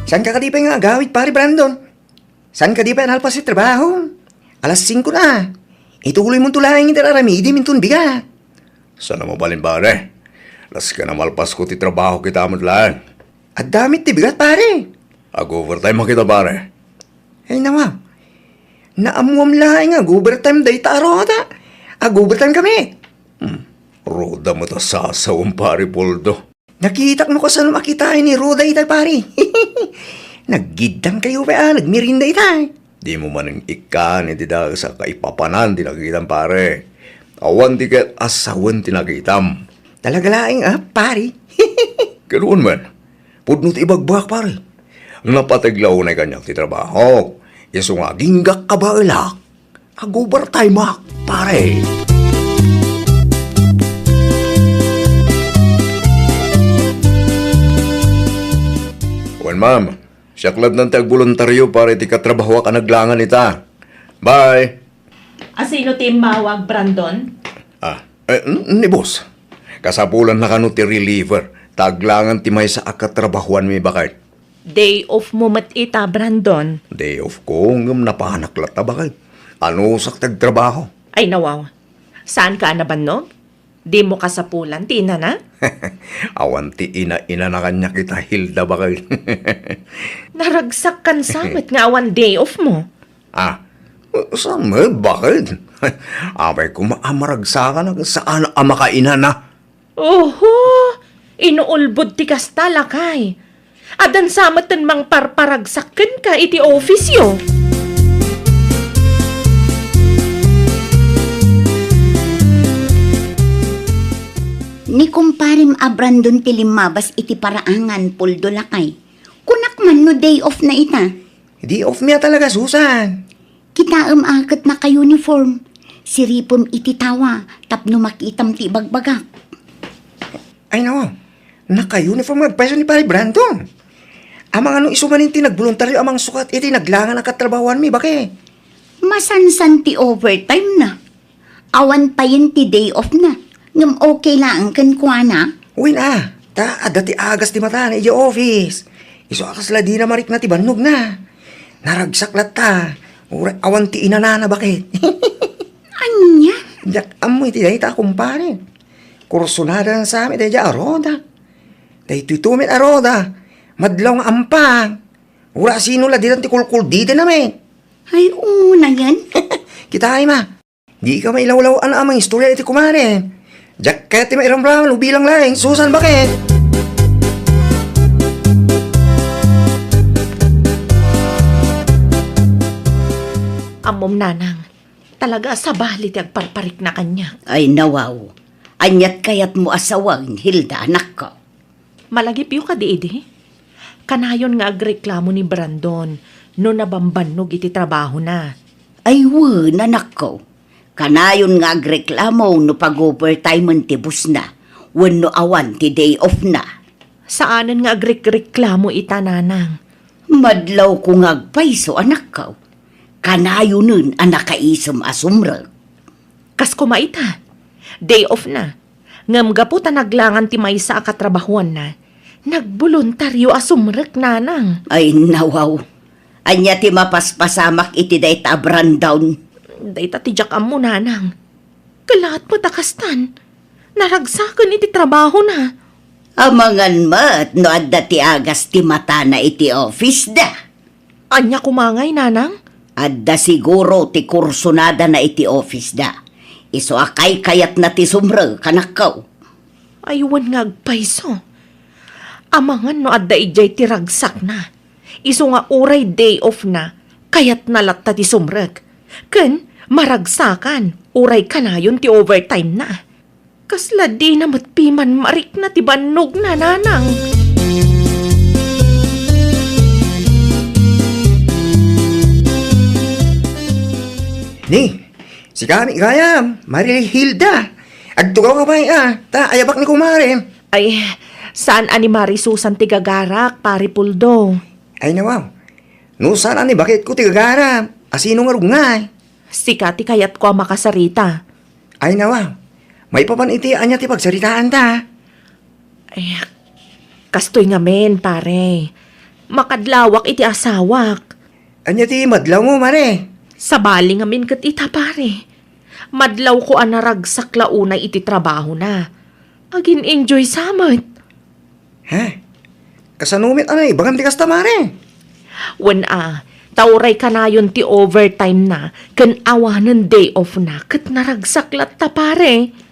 Saanka kadi pay nga agawid, Pare Brandon? Saan kadi pay nalpas ti trabaho? Alas singko na. Ituloymonto laeng ti ar-aramidim inton bigat. Saan a mabalin, pare. Las ken a malpasko ti trabaho kita met laeng. Adda met ti bigat, pare. Ag-overtime a kita, pare. Ay, nawa. Naammuam laeng nga ag-overtime dayta a Rhoda. Ag-overtime kami. Hmm. Rhoda met a sasawem, Pare Poldo. Nakitak no kasano makitaen ni Rhoda itay, pare. Naggiddangkayo pay a nagmerienda itay. Dimo manen ikkan iti dakes a kaipapanan ti nakitam, pare. Awan ti ket a sawen ti nakitam. Talaga laeng, ah, pare. Ket wen man, pudno ti ibagbagak, pare. Napateg la unay kaniak ti trabaho. Isu nga aginggak a baelak. Ag-overtime-ak, pare. Wen, ma'am. Siak lattan ti agboluntario para iti katrabahoak a naglangan ita. Bye! Asino ti immawag, Brandon? Ah, eh, n-, ni boss. Kasapulanna kano ti reliever, ta aglangan ti maysa a katrabahoanmi, baket. Day off mo met ita, Brandon. Day off ko, ngem napanak latta, baket. Anusak ti agtrabaho. Ay, nawaw. Saanka a nabannog? Dimo kasapulan ti inana? Awan ti ina-inana kaniak ita, Hilda, baket. Naragsak kan sa met nga awan day off mo. Ah, saan met, baket? Apay koma a maragsakan a saan a makainana. Oho, inuulbod ti kasta, lakay. Addan sa met ti mangparparagsak kenka iti office-yo. Ni kumparem a Brandon ti limmabas iti paraangan, Poldo, lakay. Kunak man no day off na ita. Day off mi a talaga, Susan. Kitaem a ket naka-uniform. Siripem iti tawa tapno makitam ti ibagbagak. Ay, nawa. Naka-uniform nga agpayso ni Pare Brandon. Amangan no isu manen ti nagboluntario a mangsukat iti naglangan a katrabahoanmi, baket. Masansan ti overtime na. Awan payen ti day off na. Ngem okay laeng kenkuana. Wen a, ta adda ti agas ti matana idiay office. Isu a kasla dina marikna ti bannogna. Naragsak latta. Uray awan ti inanana, baket. Ania? Diak ammo iti dayta, kumpare. Kursunada sa met daydiay a Rhoda. Daytoy to met a Rhoda. Madlaw nga ampang. Uray sino la ditan ti kulkul dita na met. Ay, una yan. Kitaem a. Dika mailawlaw-an a mangistorya iti kumare. Diak kayat ti mairamraman, ubilang laeng, Susan, baket. Ammom, nanang, talaga a sabali ti agparparikna kaniak. Ay, nawaw. Aniat kayatmo a sawen, Hilda, anakko? Malagipyo kadi idi? Kanayon nga agreklamo ni Brandon no nabambannog iti trabahona. Ay wen, anakko. Kanayon nga agreklamo no pag-overtimen ti bossna wenno awan ti day off-na. Saanen nga agrekreklamo ita, nanang. Madlawko nga agpayso, anakko. kanayonen a nakaisem a sumrek. Kas koma ita, day off na. Ngem gapu ta naglangan ti maysa a katrabahuanna, nagboluntario a sumrek, nanang. Ay, nawaw. Ania ti mapaspasamak iti dayta a Brandon? Dayta ti diak ammo, nanang. Kalaat met a kastan. Naragsaken iti trabahona. Amangan met no adda ti agas ti matana iti office da. Ania koma ngay, nanang? Adda siguro ti kursunadana iti office da. Isu a kaykayatna ti sumrek, kanakko. Ay, wen nga agpayso. Amangan no adda idiay ti ragsakna. Isu nga uray day off na, kayatna latta ti sumrek. Ken maragsakan, uray kanayon ti overtime na. Kasla dina met piman marikna ti bannogna, nanang. Ni, sika met gayam, Mari Hilda. Agtugaw ka pay, a, ta ayabak ni kumare. Ay, saan a ni Mari Susan ti gagarak, Pare Puldo. Ay, nawaw. No saan a ni baketko ti gagarak, a sino nga rugngay? Sika ti kayatko a makasarita. Ay, nawaw. Maipapan iti ania ti pagsaritaanta? Ay, kastoy ngamin, pare. Makadlawak iti asawak. Ania ti madlawmo, mare? Sabali ngamin ket ita, pare. Madlawko a naragsak la unay iti trabahona. Agin-enjoy sa met. Ha? Kasano met a naibagam ti kasta, mare? Wen a, ta uray kanayon ti overtime na, ken awanen day off na, ket naragsak latta, pare.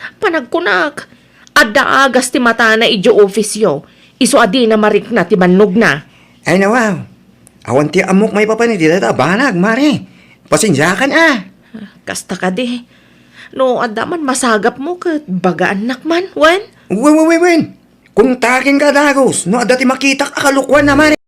Panagkunak, adda agas ti matana idiay office-yo, isu a dina marikna ti bannogna. Ay, nawaw. Awan ti ammok maipapan iti dayta a banag, mare. Pasensiakan, a. Kasta kadi. No adda man masagapmo ket bagaannak man, wen? Wen, wen, wen, wen. Kuntakenka dagus no adda ti makitak a kalokuan a mare.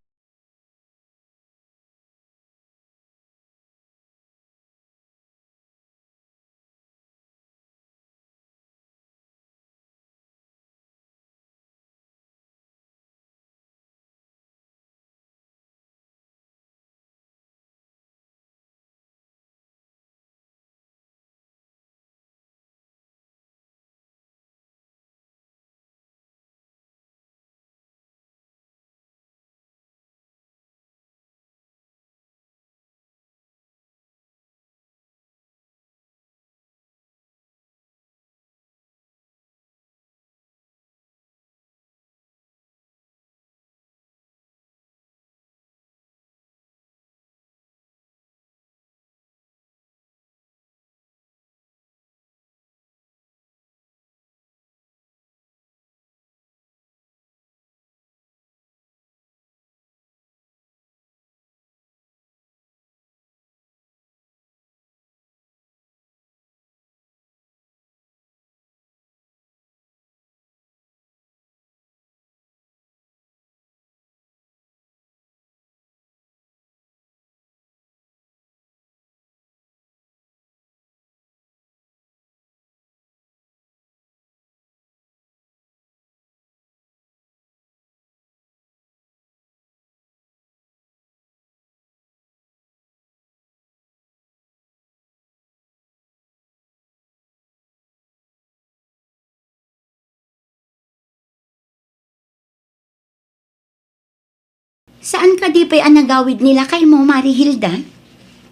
Saan kadi pay a nagawid ni lakaymo, Mari Hilda?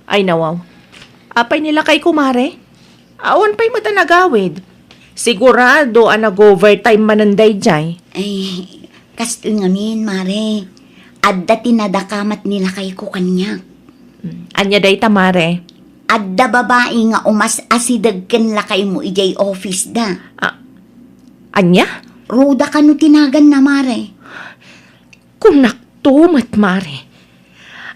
Ay, nawaw. Apay ni lakayko, Mare? Awan pay met a nagawid. Sigurado a nag-overtime manen daydiay. Ay, kastoy ngamin, Mare. Adda ti nadakamat ni lakayko kaniak. Mm, ania dayta, Mare? Adda babai nga umas-asideg ken lakaymo idiay office da. Ah, ania? Roda kano ti naganna, Mare. Kunakto met, Mare.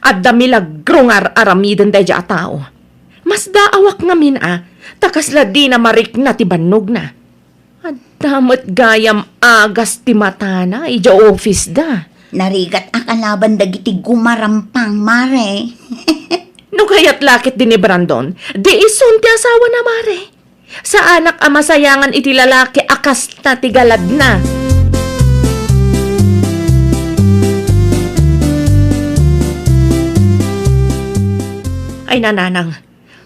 Adda milagro nga ar-aramiden daydiay a tao. Masdaawak ngamin a, ta kasla dina marikna ti bannogna. Adda met gayam agas ti matana idiay office da. Narigat a kalaban dagiti gumarampang, Mare. No kayat la ket di ni Brandon, di isun ti asawana, Mare. Saanak a masayangan iti lalaki a kasta ti galadna. Ay, nanang,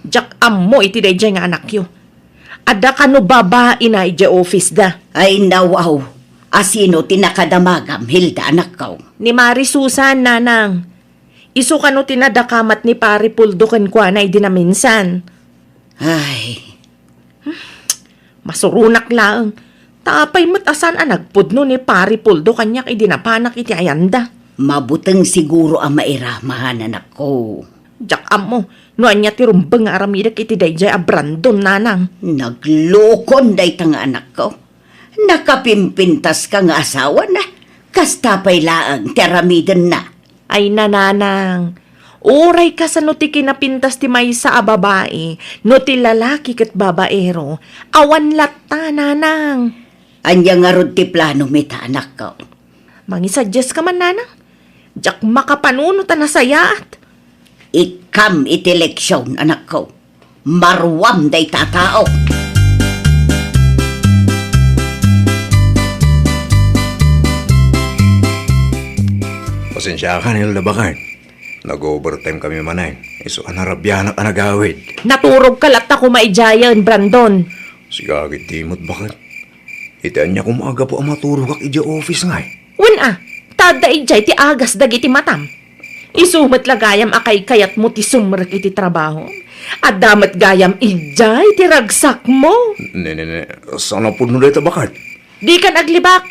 diak ammo iti daydiay nga anakyo. Adda kano babaina idiay office da. Ay, nawaw. Asino ti nakadamagam, Hilda, anakko? Ni Mari Susan, nanang. Isu kano ti nadakamat ni Pari Puldo kenkuana idi naminsan. Ay. Masuronak laeng. Ta apay met a saan a nagpudno ni Pari Puldo kaniak idi napanak iti ayanda? Mabuteng siguro a mairaman, anakko. Diak ammo no ania ti rumbeng nga aramidek iti daydiay a Brandon, nanang. Naglukon dayta nga anakko. Nakapimpintaska nga asawana. Kasta pay laeng ti aramidenna. Ay, nanang, uray kasano ti kinapintas ti maysa a babai, no ti lalaki ket babaero, awan latta, nanang. Ania ngarud ti plano mi ta, anakko? Mangisadiaska man, nanang. Diak makapanunot a nasayaat. Ikkam iti leksion, anakko. Maruam dayta a tao. Pasensiakan, Hilda, baket. Nag-overtime kami manen. Isu a narabianak a nagawid. Naturogka latta koma idiayen, Brandon. Sika ketdi met, baket. Iti ania koma a gapu a maturogak idiay office ngay? Wen a, ta adda idiay ti agas dagiti matam. Isu met la gayam a kaykayatmo ti sumrek iti trabaho. Adda met gayam idiay ti ragsakmo. Ne, ne, ne, saan a pudno dayta, baket? Dikan aglibak.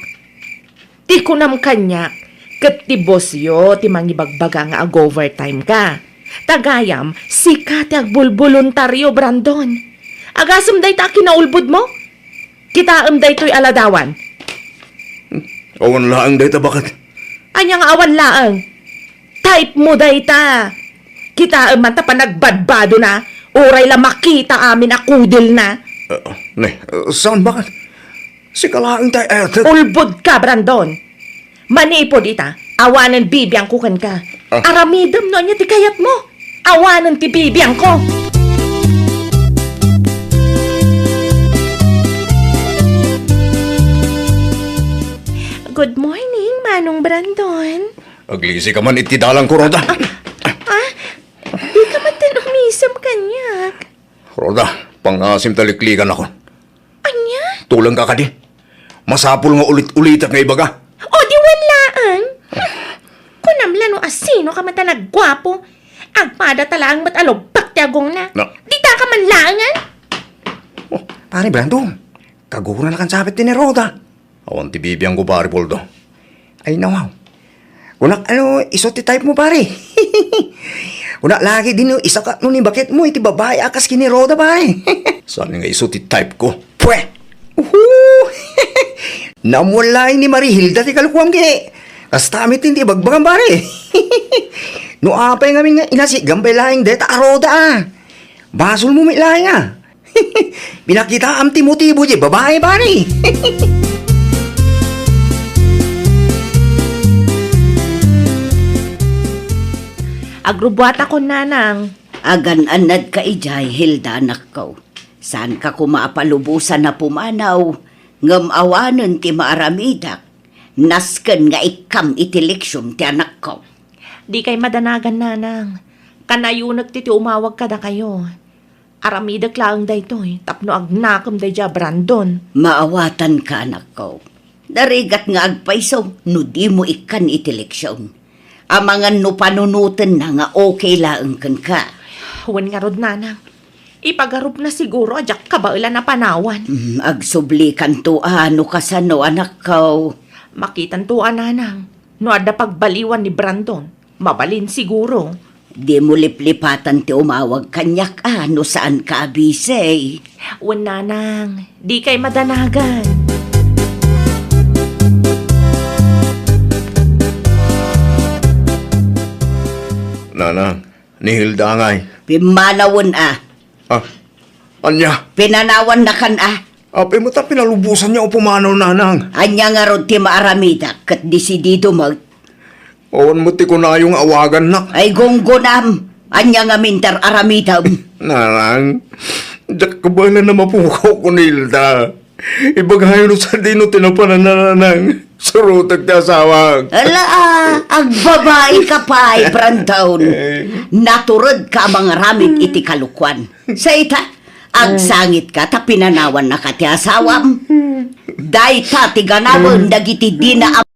Ti kunam kaniak, ket ti bossyo ti mangibagbaga nga ag-overtime ka. Ta gayam, sika ti agbulboluntario, Brandon. Agasem dayta a kinaulbodmo? Kitaem daytoy a ladawan. Awan laeng dayta, baket. Ania nga awan laeng? Type mo dayta. Kitaem man ta panagbadbadona, uray la makita amin a kudilna. Ah, ne, saan, baket? Sika laeng tay etek. Ulbodka, Brandon. Manipud ita, awanen bibiangko kenka. Ah. Aramidem no ania ti kayatmo. Awanen ti bibiangko. Good morning, Manong Brandon. Aglisi ka man iti dalan ko, Roda. Ah, ah, di ka man ten umisem kaniak. Roda, pangasim ta liklikan ako. Ania? Tuleng ka kadi. Masapul nga ulit-ulitak nga ibaga. O, di wen laeng. Kunam la no asino ka met a nagguapo. Agpada ta laeng met a lubbak ti agongna. Na- Dita ka man laengen. Oh, pare Brandon, kagura na kan sapit ti ni Roda. Awan ti bibiangko, pare Poldo. Ay, nawaw. Kunak, ano, isu ti type mo, pare? Kunak lagi din, no, isa ka, no, ni bakit mo, iti babae, akas kini Roda, pare. Saan nga isu ti type ko? Pwe! Uhu! Namuan laeng ni Marihilda ti kalukuam, ke. Kasta met ti ibagbagam, pare. No, apay ngamin nga, inasigan pay laeng deta a Roda, ah. Basol mo met laeng, ah. Pinakitaam ti motibo di babae, pare. Agrubbuatakon, nanang. Agan-annadka idiay, Hilda, anakko. Saanka koma a palubosan a pumanaw, ngem awanen ti maaramidak. Nasken nga ikkam iti leksion ti anakko. Dikay madanagan, nanang. Kanayonek ti, ti umawag kadakayo. Aramidek laeng daytoy tapno agnakem daydiay a Brandon. Maawatanka, anakko. Narigat nga agpayso no dimo ikkan iti leksion. Amangan no panunotenna nga okay laeng kenka. Wen ngarud, nanang. Ipagarupna siguro a diak kabaelan a panawan. Mm, agsublikanto a no kasano, anakko. Makitanto a, nanang. No adda pagbaliwan ni Brandon, mabalin siguro. Dimo liplipatan ti umawag kaniak a no saanka a busy. Wen, nanang, dikay madanagan. Nanang, ni Hilda ngay. Pimmanawen a. Ah, ania? Pinanawannakan a. Apay met a pinalubosanyo a pumanaw, nanang? Ania ngarud ti maaramidak ket desidido met? Awan met ti kunayo nga awagannak. Ay, gunggonam! Ania ngamin ti ar-aramidem? Nanang, diak kabaelan a mapukaw ken ni Hilda. Ibagayo no sadino ti napanan, nanang. Surotek ti asawak. Ala, ah, agbabai ka pay, Brandon. Eh. Natured ka a mangaramid iti kalokuan. Sa ita, agsangit ka ta pinanawan na ka ti asawam. Dayta ti ganawen dagiti dina a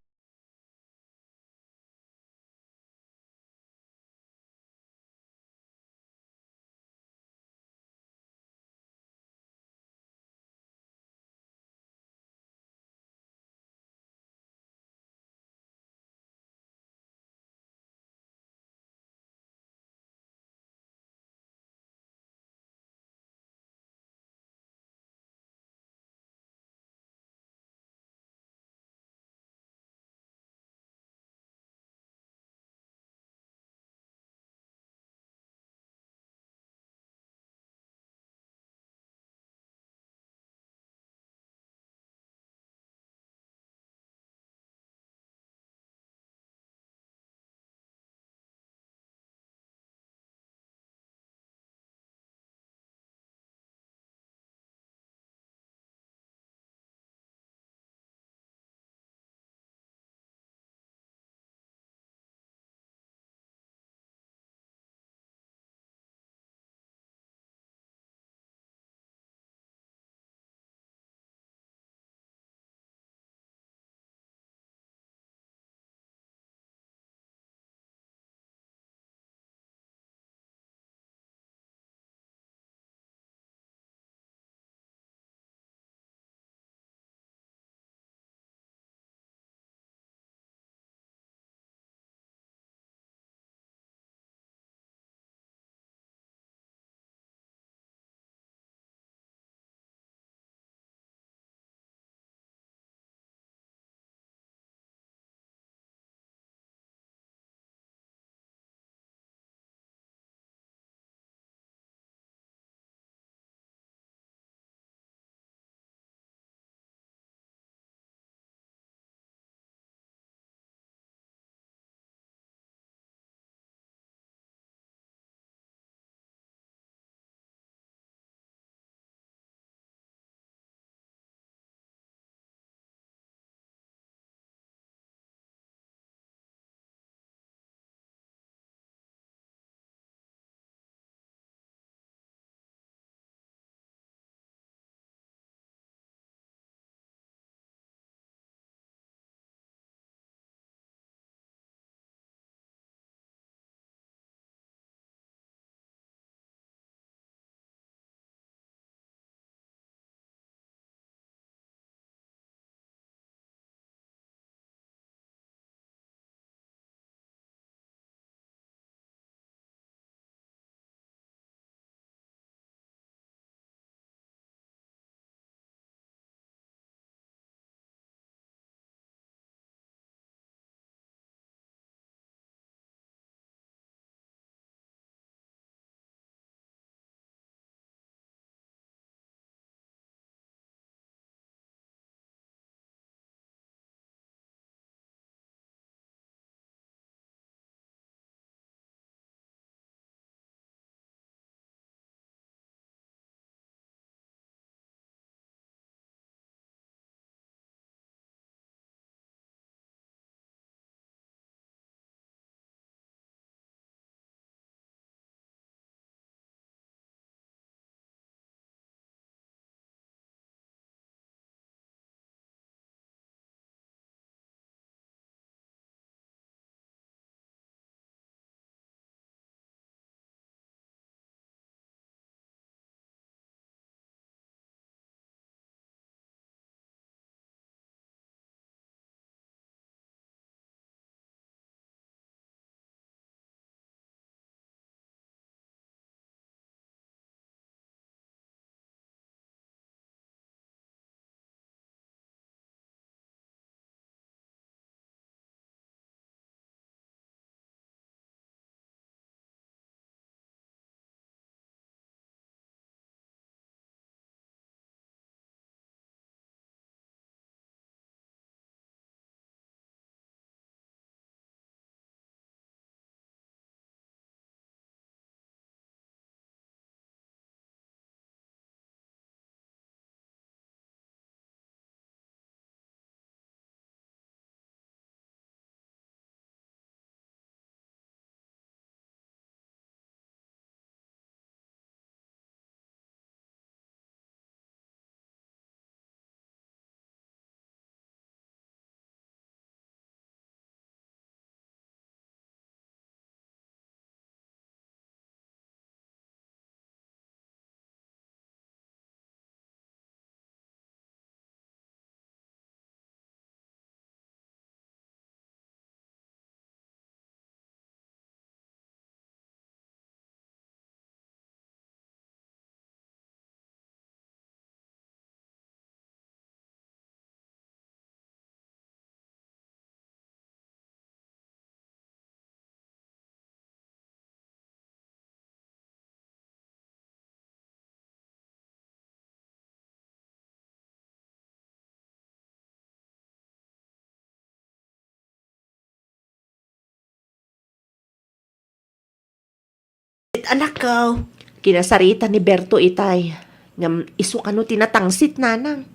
Anakko. Kinasarita ni Berto itay. Ngem isu kano ti natangsit, nanang.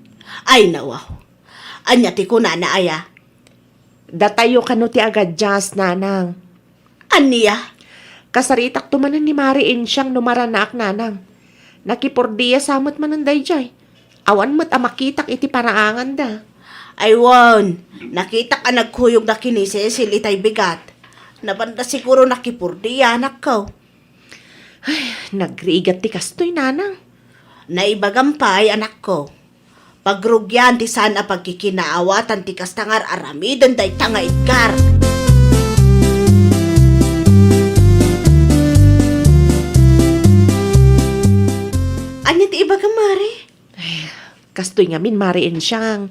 Ay, nawaw. Ania ti kunana, aya? Datayo kano ti agadias, nanang. Ania? Kasaritakto manen ni Mari Insiang no maranaak, nanang. Nakipurdiya sa met manen daydiay. Awan met a makitak iti paraanganda. Ay wen, nakitak a nagkuyogda ken ni Cecil itay bigat. Napanda siguro nakipurdiya, anakko. Ay, nagrigat ti kastoy, nanang. Naibagam pay, anakko. Pagrugian ti saan a pagkikinaawatan ti kasta nga ar-aramiden dayta nga Edgar. Ania ti ibagam, Mare? Ay, kastoy ngamin, Mare Insiang.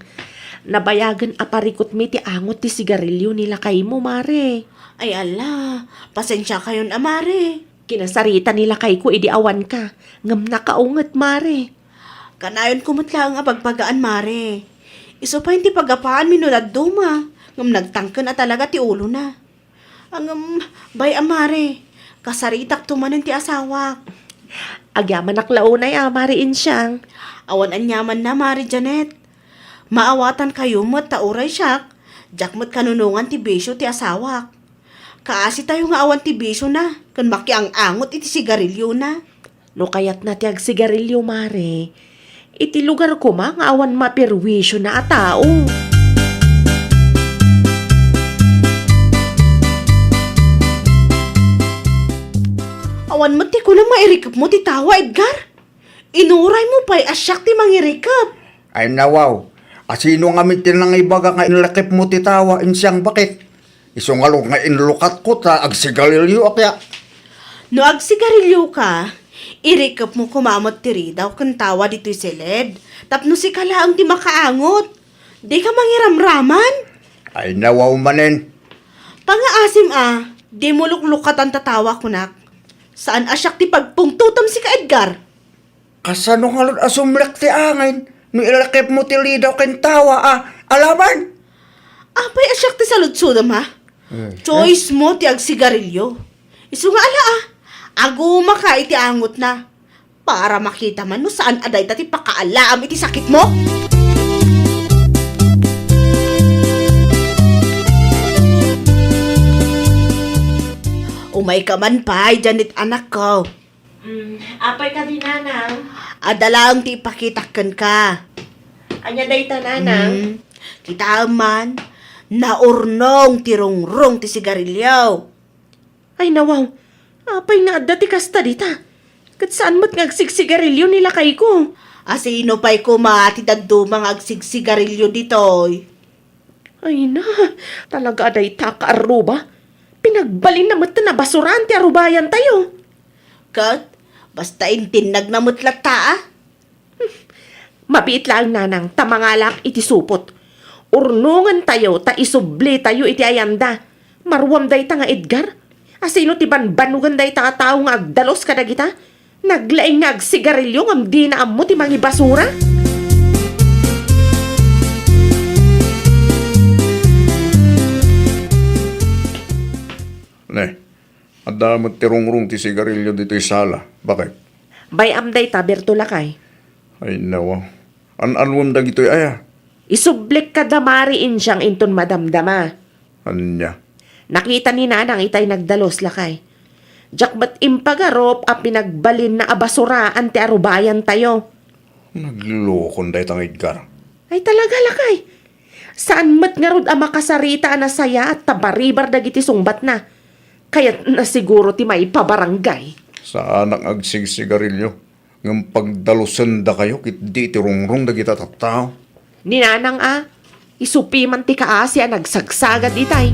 Nabayagen a parikutmi ti angot ti sigarilio ni lakaymo, Mare. Ay, ala, pasensiakayon a, Mare. Kinasarita ni lakayko idi awanka, ngem nakaunget, Mare. Kanayonko met laeng a bagbagaan, Mare. Isu pay ti pagapaanmi no dadduma, ngem nagtangken a talaga ti ulona. Ngem, bay-am, Mare, kasaritakto manen ti asawak. Agyamanak la unay a, Mare Insiang. Awan aniamanna, Mare Janet. Maawatankayo met ta uray siak, diak met kanunongan ti bisio ti asawak. Kaasitayo nga awan ti bisiona ken makiang-angot iti sigariliona. No kayatna ti agsigarilio, Mare, iti lugar koma nga awan maperwisiona a tao. Awan met ti kunam nga irikepmo ti tawa, Edgar. Inuraymo pay a siak ti mangirikep. Ay, nawaw. Asino ngamin ti nangibaga nga inrikepmo ti tawa, Insiang Bakit? Isu ngarud nga inlukatko ta agsigarilioak, ya. No agsigarilioka, irikepmo koma met ti ridaw ken tawa ditoy siled, tapno sika laeng ti makaangot. Dika mangiramraman? Ay, nawaw manen. Pangaasim a, dimo luklukatan ta tawa, kunak. Saan a siak ti pagpungtotem sika, Edgar. Kasano ngarud a sumrek ti angin no irikepmo ti ridaw ken tawa a alaman? Apay a siak ti saludsodem, ha? Eh, eh. Choice mo ti agsigarilio. Isu nga ala, ah. Agumaka iti angotna para makita man no saan a dayta ti pakaalaam iti sakitmo. Umayka man pay, Janet, anakko. Mm, apay kadi, nanang? Adda laeng ti ipakitak kenka. Ania dayta, nanang? Mm, kitaem man, naurnong ti rungrong ti sigarilio. Ay, nawaw. Apay nga adda ti kasta dita? Ket saan met nga agsigsigarilio ni lakayko. Asino pay koma ti dadduma nga agsigsigarilio ditoy? Ay na, talaga a dayta ka arruba. Pinagbalinna met a basuraan ti arubayantayo. Ket, basta intinnagna met latta, a. Mabiit laeng, nanang, ta mangalak iti supot. Urnongentayo ta isublitayo iti ayanda. Maruam dayta nga Edgar. Asino ti banbanogen dayta a tao nga agdalus kadagita? Naglaing nga agsigarilio ngem dina ammo ti mangibasura? Ne, adda met ti rungrong ti sigarilio ditoy sala. Bakit? Bay-am dayta, Berto lakay. Ay, nawa. An-anuem dagitoy aya? Isublik kada Mari Insiang inton madamdama. Ania? Nakita ni Nanang itay nagdalus lakay. Diak met impagarup a pinagbalinna a basuraan ti arubayantayo. Naglulokon dayta nga Edgar. Ay, talaga, lakay. Saan met ngarud a makasarita a nasayaat ta baribar dagiti sungbatna. Kayatna siguro ti maipabarangay. Saanak nga agsigsigarilio, ngem pagdalusendakayo ketdi ti rungrong dagita tattao. Ni Nanang a, isupi man ti kaasi a nagsagsagad itay.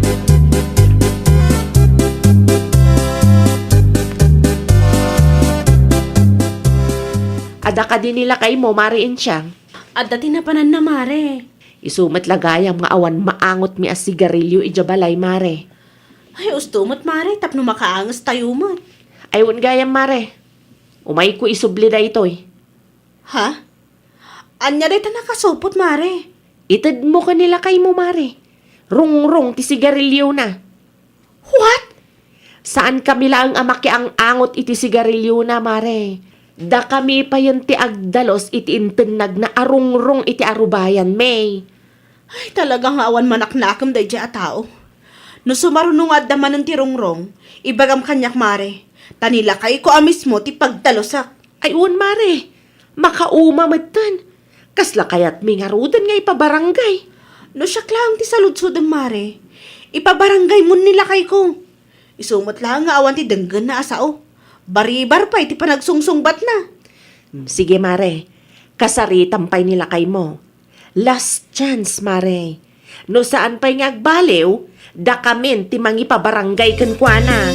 Adda kadi ni lakaymo, Mari Insiang? Adda ti napananna, Mare. Isu met la gayam nga awan maangotmi a sigarilio idiay balay, Mare. Ay, usto met, Mare, tapno makaangestayo met. Ay, wen gayam, Mare. Umayko isubli daytoy. Ha? Ania dayta nakasupot, Mare? Itedmo ken ni lakaymo, Mare. Rungrong ti sigariliona. What? Saankami laeng a makiang-angot iti sigariliona, Mare. Dakami payen ti agdalus iti intennagna a rungrong iti arubayanmi. Ay, talaga nga awan manaknakem daydiay a tao. No sumaruno nga adda manen ti rungrong, ibagam kaniak, Mare, ta ni lakayko a mismo ti pagdalusak. Ay, wen, Mare. Makauma metten. Kasla kayatmi ngaruden nga ipabarangay? No siak laeng ti saludsodem, Mare, ipabarangaymon ni lakayko. Isu met laeng nga awan ti denggenna a sao. Baribar pay ti panagsungsungbatna. Hmm, sige, Mare. Kasaritam pay ni lakaymo. Last chance, Mare. No saan pay nga agbaliw, dakamin ti mangipabarangay kenkuana.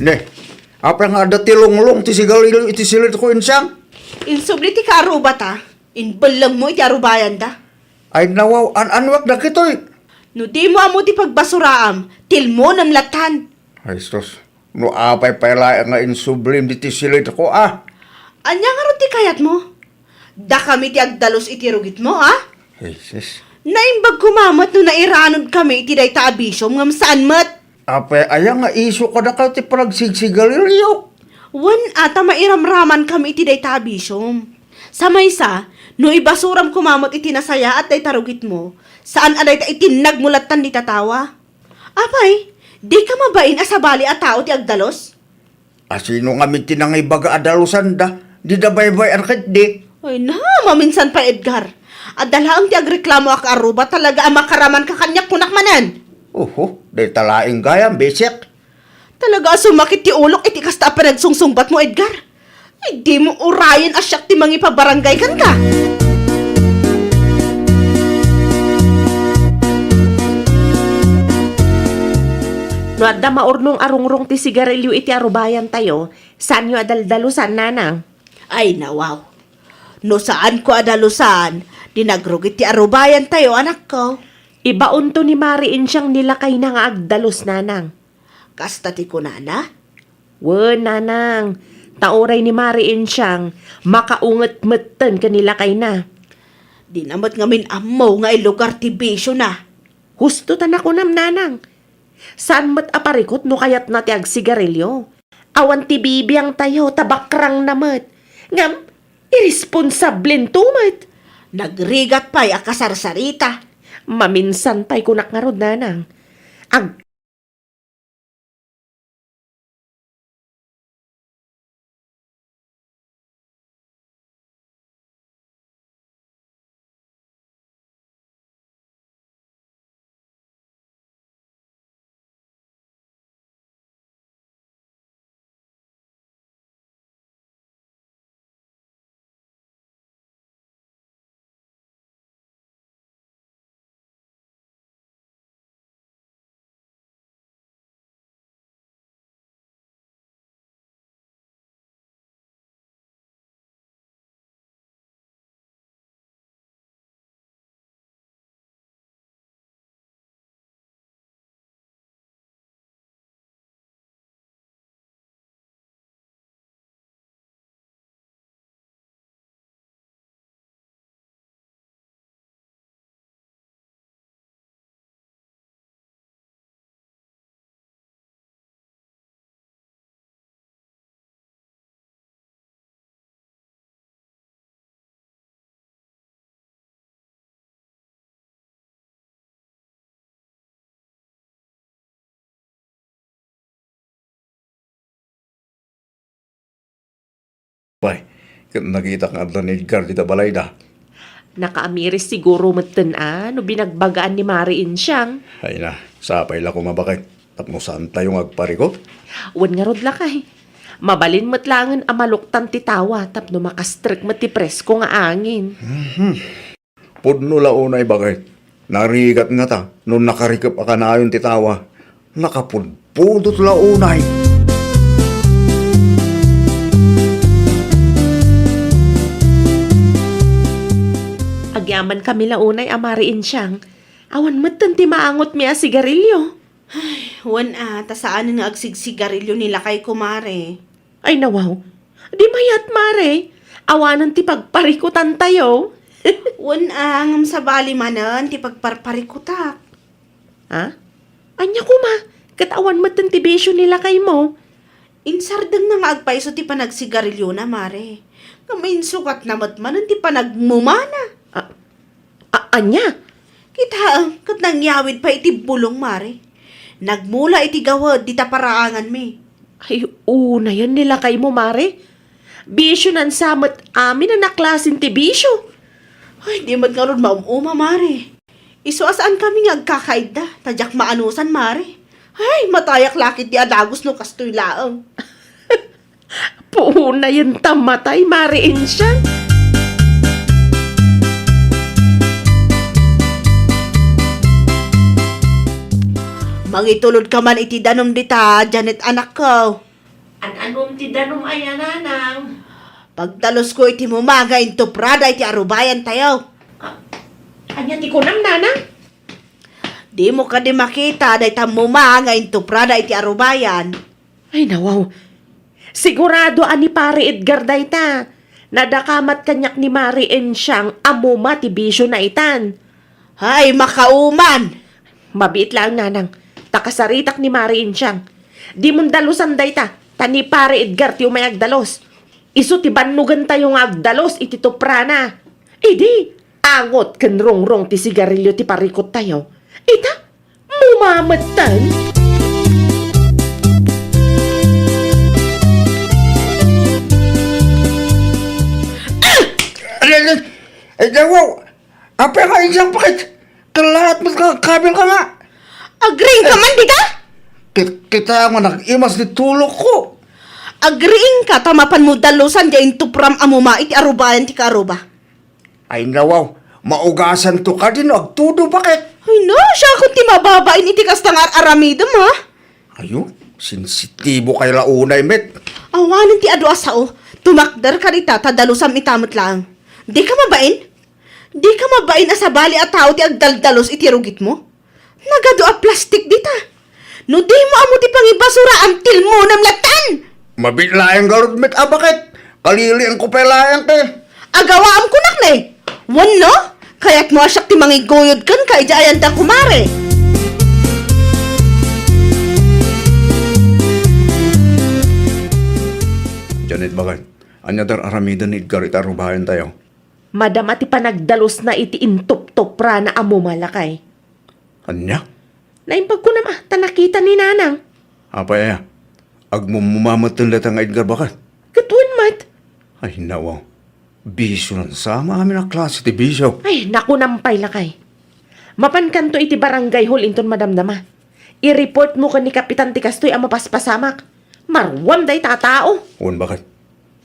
Ne, apay nga adda ti lunglong ti sigarilio iti silidko, Insyang? Insubli ti kaarubata. Imbellengmo iti arubayanda. Ay, nawaw, an-anuak dagitoy? No dimo ammo ti pagbasuraam, tilmonem lattan. Ay, sus. No apay pay laeng nga insublim diti silidko, a? Ania ngarud ti kayatmo? Dakami ti agdalus iti rugitmo, a? Jesus. Naimbag koma met no nairanudkami iti dayta a bisiom ngem saan met. Apay aya nga isyu kadakayo ti panagsigsigarilio? Wen a, ta mairamramankami iti dayta a bisiom. Sa maysa, no ibasuram koma met iti nasayaat dayta rugitmo, saan a dayta itinnagmo lattan dita tawa. Apay, dika mabain a sabali a tao ti agdalus? A sino ngamin ti nangibaga a dalusanda? Dida baybay-an ketdi. Ay na, maminsan pay, Edgar. Adda laeng ti agreklamo a kaaruba, talaga a makaramanka kaniak, kunak manen. Oho, dayta laeng gayam, bisik. Talaga a sumakit ti ulok iti kasta a panagsungsungbatmo, Edgar. Ay, dimo urayen a siak ti mangipabarangay kenka. No adda maurnong a rungrong ti sigarilio iti arubayantayo, saanyo a daldalusan, nanang. Ay, nawaw. No saanko a dalusan, di nagrugit ti arubayantayo, anakko. Ibaonto ni Mari Insiang ni lakayna nga agdalus, nanang. Kasta ti kunana? Wen, nanang. Ta uray ni Mari Insiang, makaunget metten ken ni lakayna. Dina met ngamin ammo nga ilugar ti bisiona. Husto ta nakunam, nanang. Saan met a parikut no kayatna ti agsigarilio. Awan ti bibiangtayo ta bakrangna met. Ngem, iresponsablento met. Nagrigat pay a kasarsarita. Maminsan pay kunak ngarud, nanang. Ag- Pay, ket nakitak nga adda ni Edgar dita balayda. Nakaamiris siguro metten a no binagbagaan ni Mari Insiang. Ay na, sapay la koma, baket, tapno saantayo nga agparikut. Wen ngarud, lakay. Mabalin met laengen a maluktan ti tawa tapno makastrek met ti presko nga angin. Mhm. Pudno la unay, baket. Narigat ngata no nakarikep a kanayon ti tawa. Nakapudpudot la unay. Agyamankami la unay a Mari Insiang. Awan metten ti maangotmi a sigarilio. Ay, wen a, ta saanen nga agsigsigarilio ni lakayko, Mare. Ay, nawaw. Di mayat, Mare. Awanen ti pagparikutantayo. Wen a, ngem sabali manen ti pagparparikutak. Ha? Ania koma? Ket awan metten ti bisio ni lakaymo? Insardengna nga agpayso ti panagsigarilyona, Mare. Ngem insukatna met manen ti panagmumana. A-, a-, ania? Kitaem, ket nangyawid pay iti bulong, Mare. Nagmula iti gawed dita paraanganmi. Ay, unayen ni lakaymo, Mare. Bisionan sa met amin a naklasen ti bisio. Ay, di met ngarud maum-uma, Mare. Isu a saankami nga agkakaidda, ta diak maanusan, Mare. Ay, matayak la ketdi a dagus no kastoy laeng. Puonayen ta matay, Mare Insiang. Mangitulodka man iti danum dita, Janet, anakko. An-anom ti danum aya, nanang? Pagdalusko iti muma nga intuprada iti arubayantayo. A-, ania ti kunam, nanang? Dimo kadi makita dayta muma nga intuprada iti arubayan? Ay, nawaw. Sigurado a ni Pare Edgar dayta. Nadakamat kaniak ni Mare Insiang a muma ti bisiona itan. Ay, makauman! Mabiit laeng, nanang, ta kasaritak ni Mare Insiang. Dimon dalusan dayta, ta ni Pare Edgar ti umay agdalus. Isu ti bannogentayo nga agdalus iti tuprana. Idi, angot ken rungrong ti sigarilio ti parikottayo. Ita, muma metten. Ay, ay, ay, ay, wow. Apay nga, Insiang, bakit? Kalaat met nga agkabilka nga. Agriingka man dita? Kit-, kita nga nag-imas ti tulokko. Agriingka ta mapanmo dalusan diay intupram a muma iti arubayan ti kaaruba. Ay, nawaw, maugasanto kadi no agtudo, bakit? Ay, no, siakon ti mababain iti kasta nga ar-aramidem, ha? Ayo, sensitibo kay la unay met. Awanen ti adu a sao, tumakder ka dita ta dalusam ita met laeng. Dika mabain? Dika mabain a sabali a tao ti agdaldalus iti rugitmo? Nagadu a plastik dita. No dimo ammo ti pangibasura, antilmonem lattan! Mabiit laeng ngarud met a bakit? Kalilianko pay laeng ti. Agawaam kunak ne. Wenno, kayatmo a siak ti mangiguyod kenka idiay ayan da, kumare? Janet, bakit? Ania dar-aramiden ni Edgar iti arubayantayo? Madama ti panagdalusna iti intuptuprana a muma, lakay. Ania? Naimbag kunam a, ta nakita ni Nanang. Apay aya? Agmumuma metten dayta nga Edgar, bakit? Ket wen met. Ay, nawaw. Bisionan sa nga amin a klase ti bisio. Ay, nakunam pay, lakay. Mapankanto iti barangay hall inton madamdama. I-reportmo ken ni Kapitan ti kastoy a mapaspasamak. Maruam dayta a tao. Wen, bakit?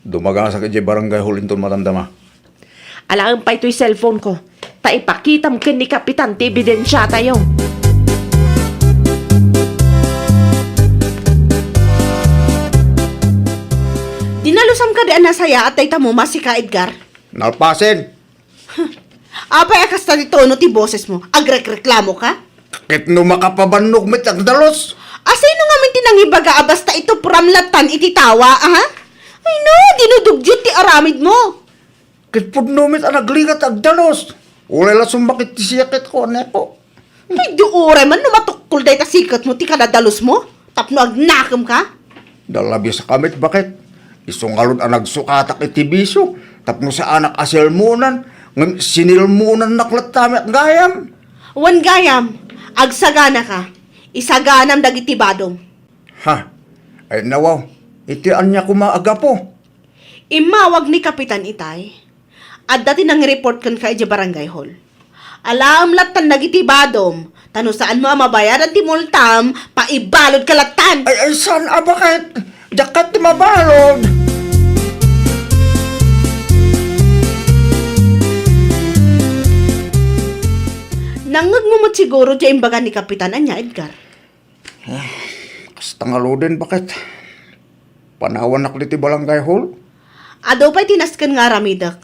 Dumagasak idiay barangay hall inton madamdama. Alaem pay toy cellphone ko, ta ipakitam ken ni Kapitan ti ebidensiatayo. Dinalusam kadi a nasayaat dayta muma, sika, Edgar? Nalpasen! Apay a kasta ti tono ti bosesmo? Agrekreklamoka? Ket no makapabannog met ti agdalus? A, sino ngamin ti nangibaga a basta itupram lattan iti tawa, aha? Ay no, dinudugdiot ti aramidmo. Ket pudno met a nagligat ti agdalus. Ulay la summakit ti siyaketko, aneko. Ay, di uray man no matukkol dayta siketmo ti kadadalusmo tapno agnakemka. Dalabisaka met, bakit? Isu ngarud a nagsukatak iti bisio tapno saanak a selmonan, ngem sinelmonannak latta met gayam. Wen gayam, agsaganaka, isaganam dagiti badom. Ha? Ay, nawaw, iti ania koma a gapu? Immawag ni Kapitan itay. Adda ti nangreport kenka idiay barangay hall. Alaem lattan dagiti badom, ta no saanmo a mabayadan ti multam, paibalodka lattan. Ay, ay, saan a, bakit? Diak ket ti mabalod. Nangngegmo met siguro ti imbaga ni Kapitan, ania, Edgar? Ah, kasta ngaruden, bakit? Panawanak ditoy barangay hall? Adu pay ti nasken nga aramidek.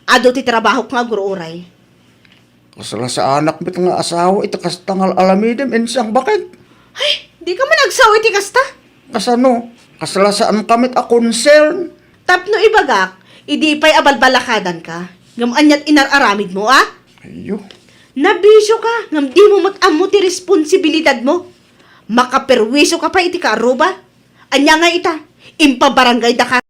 Adu ti trabahok nga agur-uray. Kasla saanak met nga asawa iti kasta nga alamidem, Insiang, bakit? Ay, dika man agsao iti kasta. Kasano? Kasla saanka met a concern. Tapno ibagak, idi pay a balbalakadanka, Ngem aniat inar-aramidmo, a? Ayyo. Nabisio ka, ngem di mo met ammo ti responsibilidad mo. Makaperwisio ka pay iti kaaruba. Ania nga ita? Impabarangay da ka